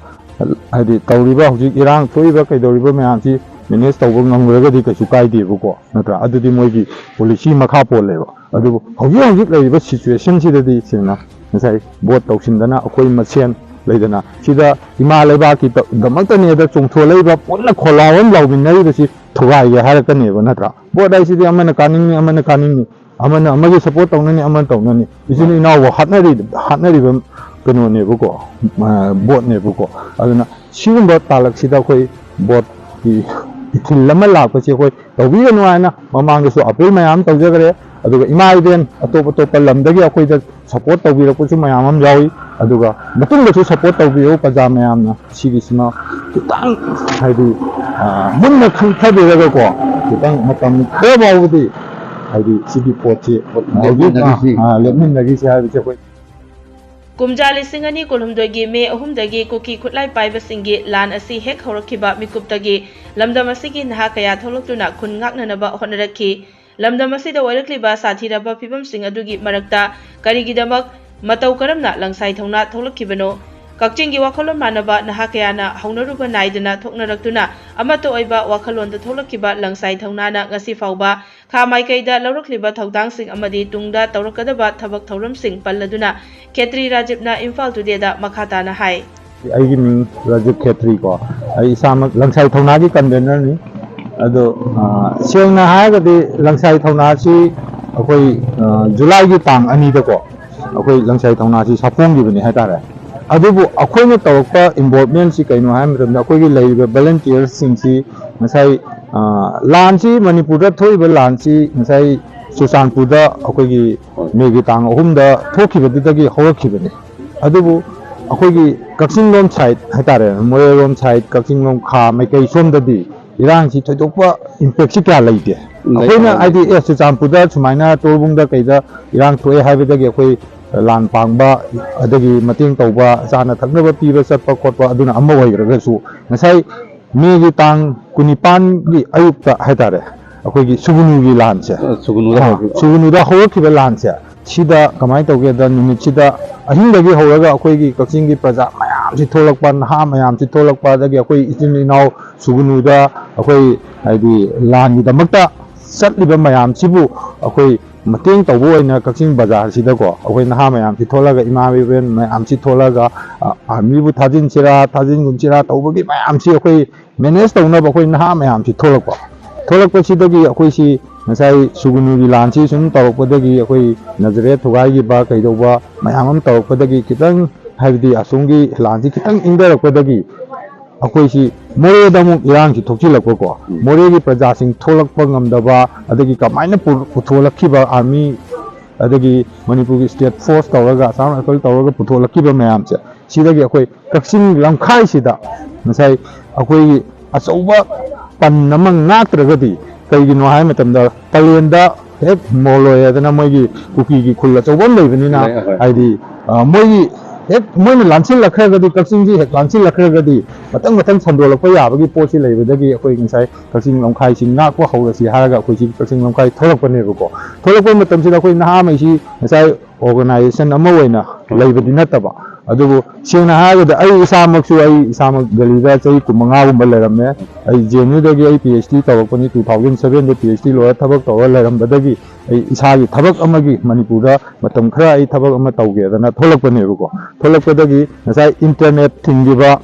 ꯍꯥꯏꯗꯤ ꯇꯧꯔꯤꯕ ꯍꯧꯖꯤꯛ ꯏꯔꯥꯡ ꯊꯣꯛꯏꯕ ꯀꯩꯗꯧꯔꯤꯕ ꯃꯌꯥꯝꯁꯤ manage ꯇꯧꯕ ꯉꯝꯈ꯭ꯔꯒꯗꯤ ꯀꯩꯁꯨ ꯀꯥꯏꯗꯦꯕꯀꯣ, ꯅꯠꯇ꯭ꯔꯥ? ꯑꯗꯨꯗꯤ ꯃꯣꯏꯒꯤ policy ꯃꯈꯥ ꯄꯣꯜꯂꯦꯕ꯫ ꯑꯗꯨꯕꯨ ꯍꯧꯖꯤꯛ ꯍꯧꯖꯤꯛ ꯂꯩꯔꯤꯕ situationꯁꯤꯗꯗꯤ ꯁꯦꯡꯅ ꯉꯁꯥꯏ ꯚꯣꯠ ꯇꯧꯁꯤꯟꯗꯅ ꯑꯩꯈꯣꯏ ꯃꯁꯦꯟ ꯂꯩꯗꯅ, ꯁꯤꯗ ꯏꯃꯥ ꯂꯩꯕꯥꯛꯀꯤ ꯗꯃꯛꯇꯅꯦꯗ ꯆꯣꯡꯊꯣꯂꯛꯏꯕ ꯄꯨꯟꯅ ꯈꯣꯜꯂꯥꯎ ꯑꯃ ꯂꯥꯎꯃꯤꯟꯅꯔꯤꯕꯁꯤ ꯊꯨꯒꯥꯏꯒꯦ ꯍꯥꯏꯔꯛꯀꯅꯦꯕ, ꯅꯠꯇ꯭ꯔꯥ? ꯚꯣꯠ ꯍꯥꯏꯁꯤꯗꯤ ꯑꯃꯅ ꯀꯥꯅꯤꯡꯅꯤ, ꯑꯃꯅ ꯀꯥꯅꯤꯡꯅꯤ, ꯑꯃꯅ ꯑꯃꯒꯤ ꯁꯞꯄꯣꯔꯠ ꯇꯧꯅꯅꯤ, ꯑꯃꯅ ꯇꯧꯅꯅꯤ꯫ ꯏꯆꯤꯟ ꯏꯅꯥꯎꯕꯨ ꯍꯥꯠꯅꯔꯤ-, ꯍꯥꯠꯅꯔꯤꯕ ꯀꯩꯅꯣꯅꯦꯕꯀꯣ, ꯑ, ꯚꯣꯠꯅꯦꯕꯀꯣ꯫ ꯑꯗꯨꯅ ꯁꯤꯒꯨꯝꯕ ꯇꯥꯂꯛꯁꯤꯗ ꯑꯩꯈꯣꯏ ꯚꯣꯠꯀꯤ ꯏꯊꯤꯜ ꯑꯃ ꯂꯥꯛꯄꯁꯤ ꯑꯩꯈꯣꯏ ꯇꯧꯕꯤꯒꯅꯨ ꯍꯥꯏꯅ ꯃꯃꯥꯡꯗꯁꯨ ꯑꯄꯤꯜ ꯃꯌꯥꯝ ꯑꯃ ꯇꯧꯖꯈ꯭ꯔꯦ꯫ ꯑꯗꯨꯒ ꯏꯃꯥ ꯏꯕꯦꯟ ꯑꯇꯣꯞ ꯑꯇꯣꯞꯄ ꯂꯝꯗꯒꯤ ꯑꯩꯈꯣꯏꯗ ꯁꯞꯄꯣꯔꯠ ꯇꯧꯕꯤꯔꯛꯄꯁꯨ ꯃꯌꯥꯝ ꯑꯃ ꯌꯥꯎꯏ꯫ ꯑꯗꯨꯒ ꯃꯇꯨꯡꯗꯁꯨ ꯁꯞꯄꯣꯔꯠ ꯇꯧꯕꯤꯌꯨ ꯄ꯭ꯔꯖꯥ ꯃꯌꯥꯝꯅ꯫ ꯁꯤꯒꯤꯁꯤꯃ ꯈꯤꯇꯪ, ꯍꯥꯏꯗꯤ, ꯑ, ꯃꯨꯟꯅ ꯈꯟꯊꯕꯤꯔꯒꯀꯣ, ꯈꯤꯇꯪ ꯃꯇꯝ ꯈꯔ ꯐꯥꯎꯕꯗꯤ, ꯍꯥꯏꯗꯤ, ꯁꯤꯒꯤ ꯄꯣꯠꯁꯤ ꯍꯧꯖꯤꯛ, ꯂꯦꯞꯃꯤꯟꯅꯈꯤꯁꯤ꯫ ꯑ, ꯂꯦꯞꯃꯤꯟꯅꯈꯤꯁꯤ ꯍꯥꯏꯕꯁꯦ ꯑꯩꯈꯣꯏ ꯀꯨꯝꯖꯥ ꯂꯤꯁꯤꯡ ꯑꯅꯤ ꯀꯨꯟꯍꯨꯝꯗꯣꯏꯒꯤ ꯃꯦ ꯑꯍꯨꯝꯗꯒꯤ ꯀꯨꯀꯤ ꯈꯨꯠꯂꯥꯏ ꯄꯥꯏꯕꯁꯤꯡꯒꯤ ꯂꯥꯟ ꯑꯁꯤ ꯍꯦꯛ ꯍꯧꯔꯛꯈꯤꯕ ꯃꯤꯀꯨꯞꯇꯒꯤ ꯂꯝꯗꯝ ꯑꯁꯤꯒꯤ ꯅꯍꯥ ꯀꯌꯥ ꯊꯣꯛꯂꯛꯇꯨꯅ ꯈꯨꯟ ꯉꯥꯛꯅꯅꯕ ꯍꯣꯠꯅꯔꯛꯈꯤ꯫ ꯂꯝꯗꯝ ꯑꯁꯤꯗ ꯑꯣꯏꯔꯛꯂꯤꯕ ꯁꯥꯊꯤꯔꯕ ꯐꯤꯕꯝꯁꯤꯡ ꯑꯗꯨꯒꯤ ꯃꯔꯛꯇ ꯀꯔꯤꯒꯤꯗꯃꯛ, ꯃꯇꯧ ꯀꯔꯝꯅ ꯂꯪꯁꯥꯏ ꯊꯧꯅꯥ ꯊꯣꯛꯂꯛꯈꯤꯕꯅꯣ? ꯀꯛꯆꯤꯡꯒꯤ ꯋꯥꯈꯜꯂꯣꯟ ꯃꯥꯟꯅꯕ ꯅꯍꯥ ꯀꯌꯥꯅ ꯍꯧꯅꯔꯨꯕ ꯅꯥꯏꯗꯅ ꯊꯣꯛꯅꯔꯛꯇꯨꯅ ꯑꯃꯠꯇ ꯑꯣꯏꯕ ꯋꯥꯈꯜꯂꯣꯟꯗ ꯊꯣꯛꯂꯛꯈꯤꯕ ꯂꯪꯁꯥꯏ ꯊꯧꯅꯥꯅ ꯉꯁꯤ ꯐꯥꯎꯕ ꯈꯥ ꯃꯥꯏꯀꯩꯗ ꯂꯧꯔꯛꯂꯤꯕ ꯊꯧꯗꯥꯡꯁꯤꯡ ꯑꯃꯗꯤ ꯇꯨꯡꯗ ꯇꯧꯔꯛꯀꯗꯕ ꯊꯕꯛ ꯊꯧꯔꯝꯁꯤꯡ ꯄꯜꯂꯗꯨꯅ ꯈꯦꯇ꯭ꯔꯤ ꯔꯥꯖꯤꯕꯅ ꯏꯝꯐꯥꯜ ꯇꯨꯗꯦꯗ ꯃꯈꯥ ꯇꯥꯅ ꯍꯥꯏ꯫ ꯑꯩꯒꯤ ꯃꯤꯡ ꯔꯥꯖꯤꯕ ꯈꯦꯇ꯭ꯔꯤ ꯀꯣ꯫ ꯑꯩ ꯏꯁꯥꯃꯛ ꯂꯪꯁꯥꯏ ꯊꯧꯅꯥꯒꯤ ꯀꯟꯚꯦꯅꯔꯅꯤ꯫ ꯑꯗꯣ, ꯑ, ꯁꯦꯡꯅ ꯍꯥꯏꯔꯒꯗꯤ ꯂꯪꯁꯥꯏ ꯊꯧꯅꯥꯁꯤ ꯑꯩꯈꯣꯏ, ꯑ, ꯖꯨꯂꯥꯏꯒꯤ ꯇꯥꯡ ꯑꯅꯤꯗꯀꯣ, ꯑꯩꯈꯣꯏ ꯂꯪꯁꯥꯏ ꯊꯧꯅꯥꯁꯤ ꯁꯥꯐꯣꯡꯈꯤꯕꯅꯤ ꯍꯥꯏꯇꯥꯔꯦ꯫ ꯑꯗꯨꯕꯨ ꯑꯩꯈꯣꯏꯅ ꯇꯧꯔꯛꯄ ꯏꯟꯚꯣꯜꯚꯃꯦꯟꯁꯤ ꯀꯩꯅꯣ ꯍꯥꯏꯕ ꯃꯇꯝꯗ, ꯑꯩꯈꯣꯏꯒꯤ ꯂꯩꯔꯤꯕ ꯚꯣꯂꯨꯟꯇꯤꯌꯔꯁꯤꯡꯁꯤ ꯉꯁꯥꯏ, ꯑ, ꯂꯥꯟꯁꯤ, ꯃꯅꯤꯄꯨꯔꯗ ꯊꯣꯛꯏꯕ ꯂꯥꯟꯁꯤ ꯉꯁꯥꯏ ꯆꯨꯔꯆꯥꯟꯄꯨꯔꯗ ꯑꯩꯈꯣꯏꯒꯤ ꯃꯦꯒꯤ ꯇꯥꯡ ꯑꯍꯨꯝꯗ ꯊꯣꯛꯈꯤꯕꯗꯨꯗꯒꯤ ꯍꯧꯔꯛꯈꯤꯕꯅꯤ꯫ ꯑꯗꯨꯕꯨ ꯑꯩꯈꯣꯏꯒꯤ ꯀꯛꯆꯤꯡ ꯂꯣꯝ ꯁꯥꯏꯠ ꯍꯥꯏꯇꯥꯔꯦ, ꯃꯣꯔꯦꯔꯣꯝ ꯁꯥꯏꯠ, ꯀꯛꯆꯤꯡ ꯂꯣꯝ ꯈꯥ ꯃꯥꯏꯀꯩ ꯁꯣꯝꯗꯗꯤ ꯏꯔꯥꯡꯁꯤ ꯊꯣꯏꯗꯣꯛꯄ ꯏꯝꯄꯦꯛꯁꯤ ꯀꯌꯥ ꯂꯩꯇꯦ꯫ ꯂꯩꯇꯦ, ꯑꯩꯈꯣꯏꯅ ꯂꯩꯇꯦ꯫ ꯍꯥꯏꯗꯤ, ꯑꯦ, ꯆꯨꯔꯆꯥꯟꯄꯨꯔꯗ ꯁꯨꯃꯥꯏꯅ ꯇꯣꯔꯕꯨꯡꯗ ꯀꯩꯗ ꯏꯔꯥꯡ ꯊꯣꯛꯑꯦ ꯍꯥꯏꯕꯗꯒꯤ ꯑꯩꯈꯣꯏ ꯂꯥꯟ ꯄꯥꯡꯕ, ꯑꯗꯒꯤ ꯃꯇꯦꯡ ꯇꯧꯕ, ꯆꯥꯅ ꯊꯛꯅꯕ ꯄꯤꯕ ꯆꯠꯄ ꯈꯣꯠꯄ, ꯑꯗꯨꯅ ꯑꯃ ꯑꯣꯏꯈ꯭ꯔꯒꯁꯨ, ꯉꯁꯥꯏ ꯃꯦꯒꯤ ꯇꯥꯡ ꯀꯨꯟꯅꯤꯄꯥꯟꯒꯤ ꯑꯌꯨꯛꯇ ꯍꯥꯏꯇꯥꯔꯦ, ꯑꯩꯈꯣꯏꯒꯤ ꯁꯨꯒꯨꯅꯨꯒꯤ ꯂꯥꯟꯁꯦ, ꯑ, ꯁꯨꯒꯨꯅꯨꯗ ꯑ, ꯍꯧꯈꯤꯕ꯫ ꯁꯨꯒꯨꯅꯨꯗ ꯍꯧꯔꯛꯈꯤꯕ ꯂꯥꯟꯁꯦ, ꯁꯤꯗ ꯀꯃꯥꯏꯅ ꯇꯧꯒꯦꯗ, ꯅꯨꯃꯤꯠꯁꯤꯗ ꯑꯍꯤꯡꯗꯒꯤ ꯍꯧꯔꯒ ꯑꯩꯈꯣꯏꯒꯤ ꯀꯛꯆꯤꯡꯒꯤ ꯄ꯭ꯔꯖꯥ ꯃꯌꯥꯝꯁꯤ ꯊꯣꯛꯂꯛꯄ, ꯅꯍꯥ ꯃꯌꯥꯝꯁꯤ ꯊꯣꯛꯂꯛꯄ, ꯑꯗꯒꯤ ꯑꯩꯈꯣꯏ ꯏꯆꯤꯟ ꯏꯅꯥꯎ ꯁꯨꯒꯨꯅꯨꯗ ꯑꯩꯈꯣꯏ, ꯍꯥꯏꯗꯤ, ꯂꯥꯟꯒꯤꯗꯃꯛꯇ ꯆꯠꯂꯤꯕ ꯃꯌꯥꯝꯁꯤꯕꯨ ꯑꯩꯈꯣꯏ ꯃꯇꯦꯡ ꯇꯧꯕ ꯑꯣꯏꯅ ꯀꯛꯆꯤꯡ ꯕꯖꯥꯔꯁꯤꯗꯀꯣ, ꯑꯩꯈꯣꯏ ꯅꯍꯥ ꯃꯌꯥꯝꯁꯤ ꯊꯣꯛꯂꯒ, ꯏꯃꯥ ꯏꯕꯦꯟ ꯃꯌꯥꯝꯁꯤ ꯊꯣꯛꯂꯒ, ꯑ, ꯑꯥꯔꯃꯤꯕꯨ ꯊꯥꯖꯤꯟꯁꯤꯔꯥ ꯊꯥꯖꯤꯟꯒꯨꯝꯁꯤꯔꯥ ꯇꯧꯕꯒꯤ ꯃꯌꯥꯝꯁꯤ ꯑꯩꯈꯣꯏ ꯃꯦꯅꯦꯖ ꯇꯧꯅꯕ ꯑꯩꯈꯣꯏ ꯅꯍꯥ ꯃꯌꯥꯝꯁꯤ ꯊꯣꯛꯂꯛꯄ꯫ ꯊꯣꯛꯂꯛꯄꯁꯤꯗꯒꯤ ꯑꯩꯈꯣꯏꯁꯤ ꯉꯁꯥꯏ ꯁꯨꯒꯨꯅꯨꯒꯤ ꯂꯥꯟꯁꯤ ꯁꯨꯝ ꯇꯧꯔꯛꯄꯗꯒꯤ, ꯑꯩꯈꯣꯏ ꯅꯖꯔꯦꯠ ꯊꯨꯒꯥꯏꯈꯤꯕ ꯀꯩꯗꯧꯕ ꯃꯌꯥꯝ ꯑꯃ ꯇꯧꯔꯛꯄꯗꯒꯤ, ꯈꯤꯇꯪ, ꯍꯥꯏꯕꯗꯤ ꯑꯁꯣꯝꯒꯤ ꯂꯥꯟꯁꯤ ꯈꯤꯇꯪ ꯏꯪꯊꯔꯛꯄꯗꯒꯤ, ꯑꯩꯈꯣꯏꯁꯤ ꯃꯣꯔꯦꯗ ꯑꯃꯨꯛ ꯏꯔꯥꯡꯁꯤ ꯊꯣꯛꯆꯤꯜꯂꯛꯄꯀꯣ, ꯎꯝ꯫ ꯃꯣꯔꯦꯒꯤ ꯄ꯭ꯔꯖꯥꯁꯤꯡ ꯊꯣꯛꯂꯛꯄ ꯉꯝꯗꯕ, ꯑꯗꯒꯤ ꯀꯃꯥꯏꯅ ꯄꯨ-, ꯄꯨꯊꯣꯛꯂꯛꯈꯤꯕ ꯑꯥꯔꯃꯤ, ꯑꯗꯒꯤ ꯃꯅꯤꯄꯨꯔꯒꯤ ꯁ꯭ꯇꯦꯠ ꯐꯣꯔꯁ ꯇꯧꯔꯒ, ꯑꯁꯥꯝ ꯔꯥꯏꯐꯜ ꯇꯧꯔꯒ ꯄꯨꯊꯣꯛꯂꯛꯈꯤꯕ ꯃꯌꯥꯝꯁꯦ, ꯁꯤꯗꯒꯤ ꯑꯩꯈꯣꯏ ꯀꯛꯆꯤꯡ ꯂꯝꯈꯥꯏꯁꯤꯗ ꯉꯁꯥꯏ ꯑꯩꯈꯣꯏꯒꯤ ꯑꯆꯧꯕ ꯄꯟ ꯑꯃ ꯉꯥꯛꯇ꯭ꯔꯒꯗꯤ, ꯀꯩꯒꯤꯅꯣ ꯍꯥꯏꯕ ꯃꯇꯝꯗ, ꯀꯥꯂꯦꯟꯗ ꯍꯦꯛ ꯃꯣꯂꯣꯏ ꯍꯥꯏꯗꯅ ꯃꯣꯏꯒꯤ ꯀꯨꯀꯤꯒꯤ ꯈꯨꯜ ꯑꯆꯧꯕ ꯑꯃ ꯂꯩꯕꯅꯤꯅ, ꯂꯩ, ꯍꯣꯏ꯫ ꯍꯥꯏꯗꯤ, ꯑ, ꯃꯣꯏꯒꯤ ꯍꯦꯛ ꯃꯣꯏꯅ ꯂꯥꯟꯁꯤꯜꯂꯛꯈ꯭ꯔꯒꯗꯤ, ꯀꯛꯆꯤꯡꯁꯤ ꯍꯦꯛ ꯂꯥꯟꯁꯤꯜꯂꯛꯈ꯭ꯔꯒꯗꯤ, ꯃꯊꯪ ꯃꯊꯪ ꯁꯟꯗꯣꯛꯂꯛꯄ ꯌꯥꯕꯒꯤ ꯄꯣꯠꯁꯤ ꯂꯩꯕꯗꯒꯤ, ꯑꯩꯈꯣꯏ ꯉꯁꯥꯏ ꯀꯛꯆꯤꯡ ꯂꯝꯈꯥꯏꯁꯤ ꯉꯥꯛꯄ ꯍꯧꯔꯁꯤ ꯍꯥꯏꯔꯒ ꯑꯩꯈꯣꯏꯁꯤ ꯀꯛꯆꯤꯡ ꯂꯝꯈꯥꯏ ꯊꯣꯛꯂꯛꯄꯅꯦꯕꯀꯣ꯫ ꯊꯣꯛꯂꯛꯄ ꯃꯇꯝꯁꯤꯗ ꯑꯩꯈꯣꯏ ꯅꯍꯥꯉꯩꯁꯤ ꯉꯁꯥꯏ ꯑꯣꯔꯒꯅꯥꯏꯖꯦꯁꯟ ꯑꯃ ꯑꯣꯏꯅ ꯂꯩꯕꯗꯤ ꯅꯠꯇꯕ, ꯑꯗꯨꯕꯨ ꯁꯦꯡꯅ ꯍꯥꯏꯔꯒꯗꯤ ꯑꯩ ꯏꯁꯥꯃꯛꯁꯨ, ꯑꯩ ꯏꯁꯥꯃꯛ ꯗꯦꯜꯂꯤꯗ ꯆꯍꯤ ꯀꯨꯟꯃꯉꯥꯒꯨꯝꯕ ꯂꯩꯔꯝꯃꯦ꯫ ꯑꯩ ꯖꯦ ꯑꯦꯟ ꯌꯨꯗꯒꯤ ꯑꯩ ꯄꯤ ꯑꯩꯆ ꯗꯤ ꯇꯧꯔꯛꯄꯅꯤ, ꯇꯨ ꯊꯥꯎꯖꯟ ꯁꯚꯦꯟꯗ ꯄꯤ ꯑꯩꯆ ꯗꯤ ꯂꯣꯏꯔ ꯊꯕꯛ ꯇꯧꯔ ꯂꯩꯔꯝꯕꯗꯒꯤ, ꯑꯩ ꯏꯁꯥꯒꯤ ꯊꯕꯛ ꯑꯃꯒꯤ ꯃꯅꯤꯄꯨꯔꯗ ꯃꯇꯝ ꯈꯔ ꯑꯩ ꯊꯕꯛ ꯑꯃ ꯇꯧꯒꯦꯗꯅ ꯊꯣꯛꯂꯛꯄꯅꯦꯕꯀꯣ꯫ ꯊꯣꯛꯂꯛꯄꯗꯒꯤ ꯉꯁꯥꯏ ꯏꯟꯇꯔꯅꯦꯠ ꯊꯤꯡꯈꯤꯕ,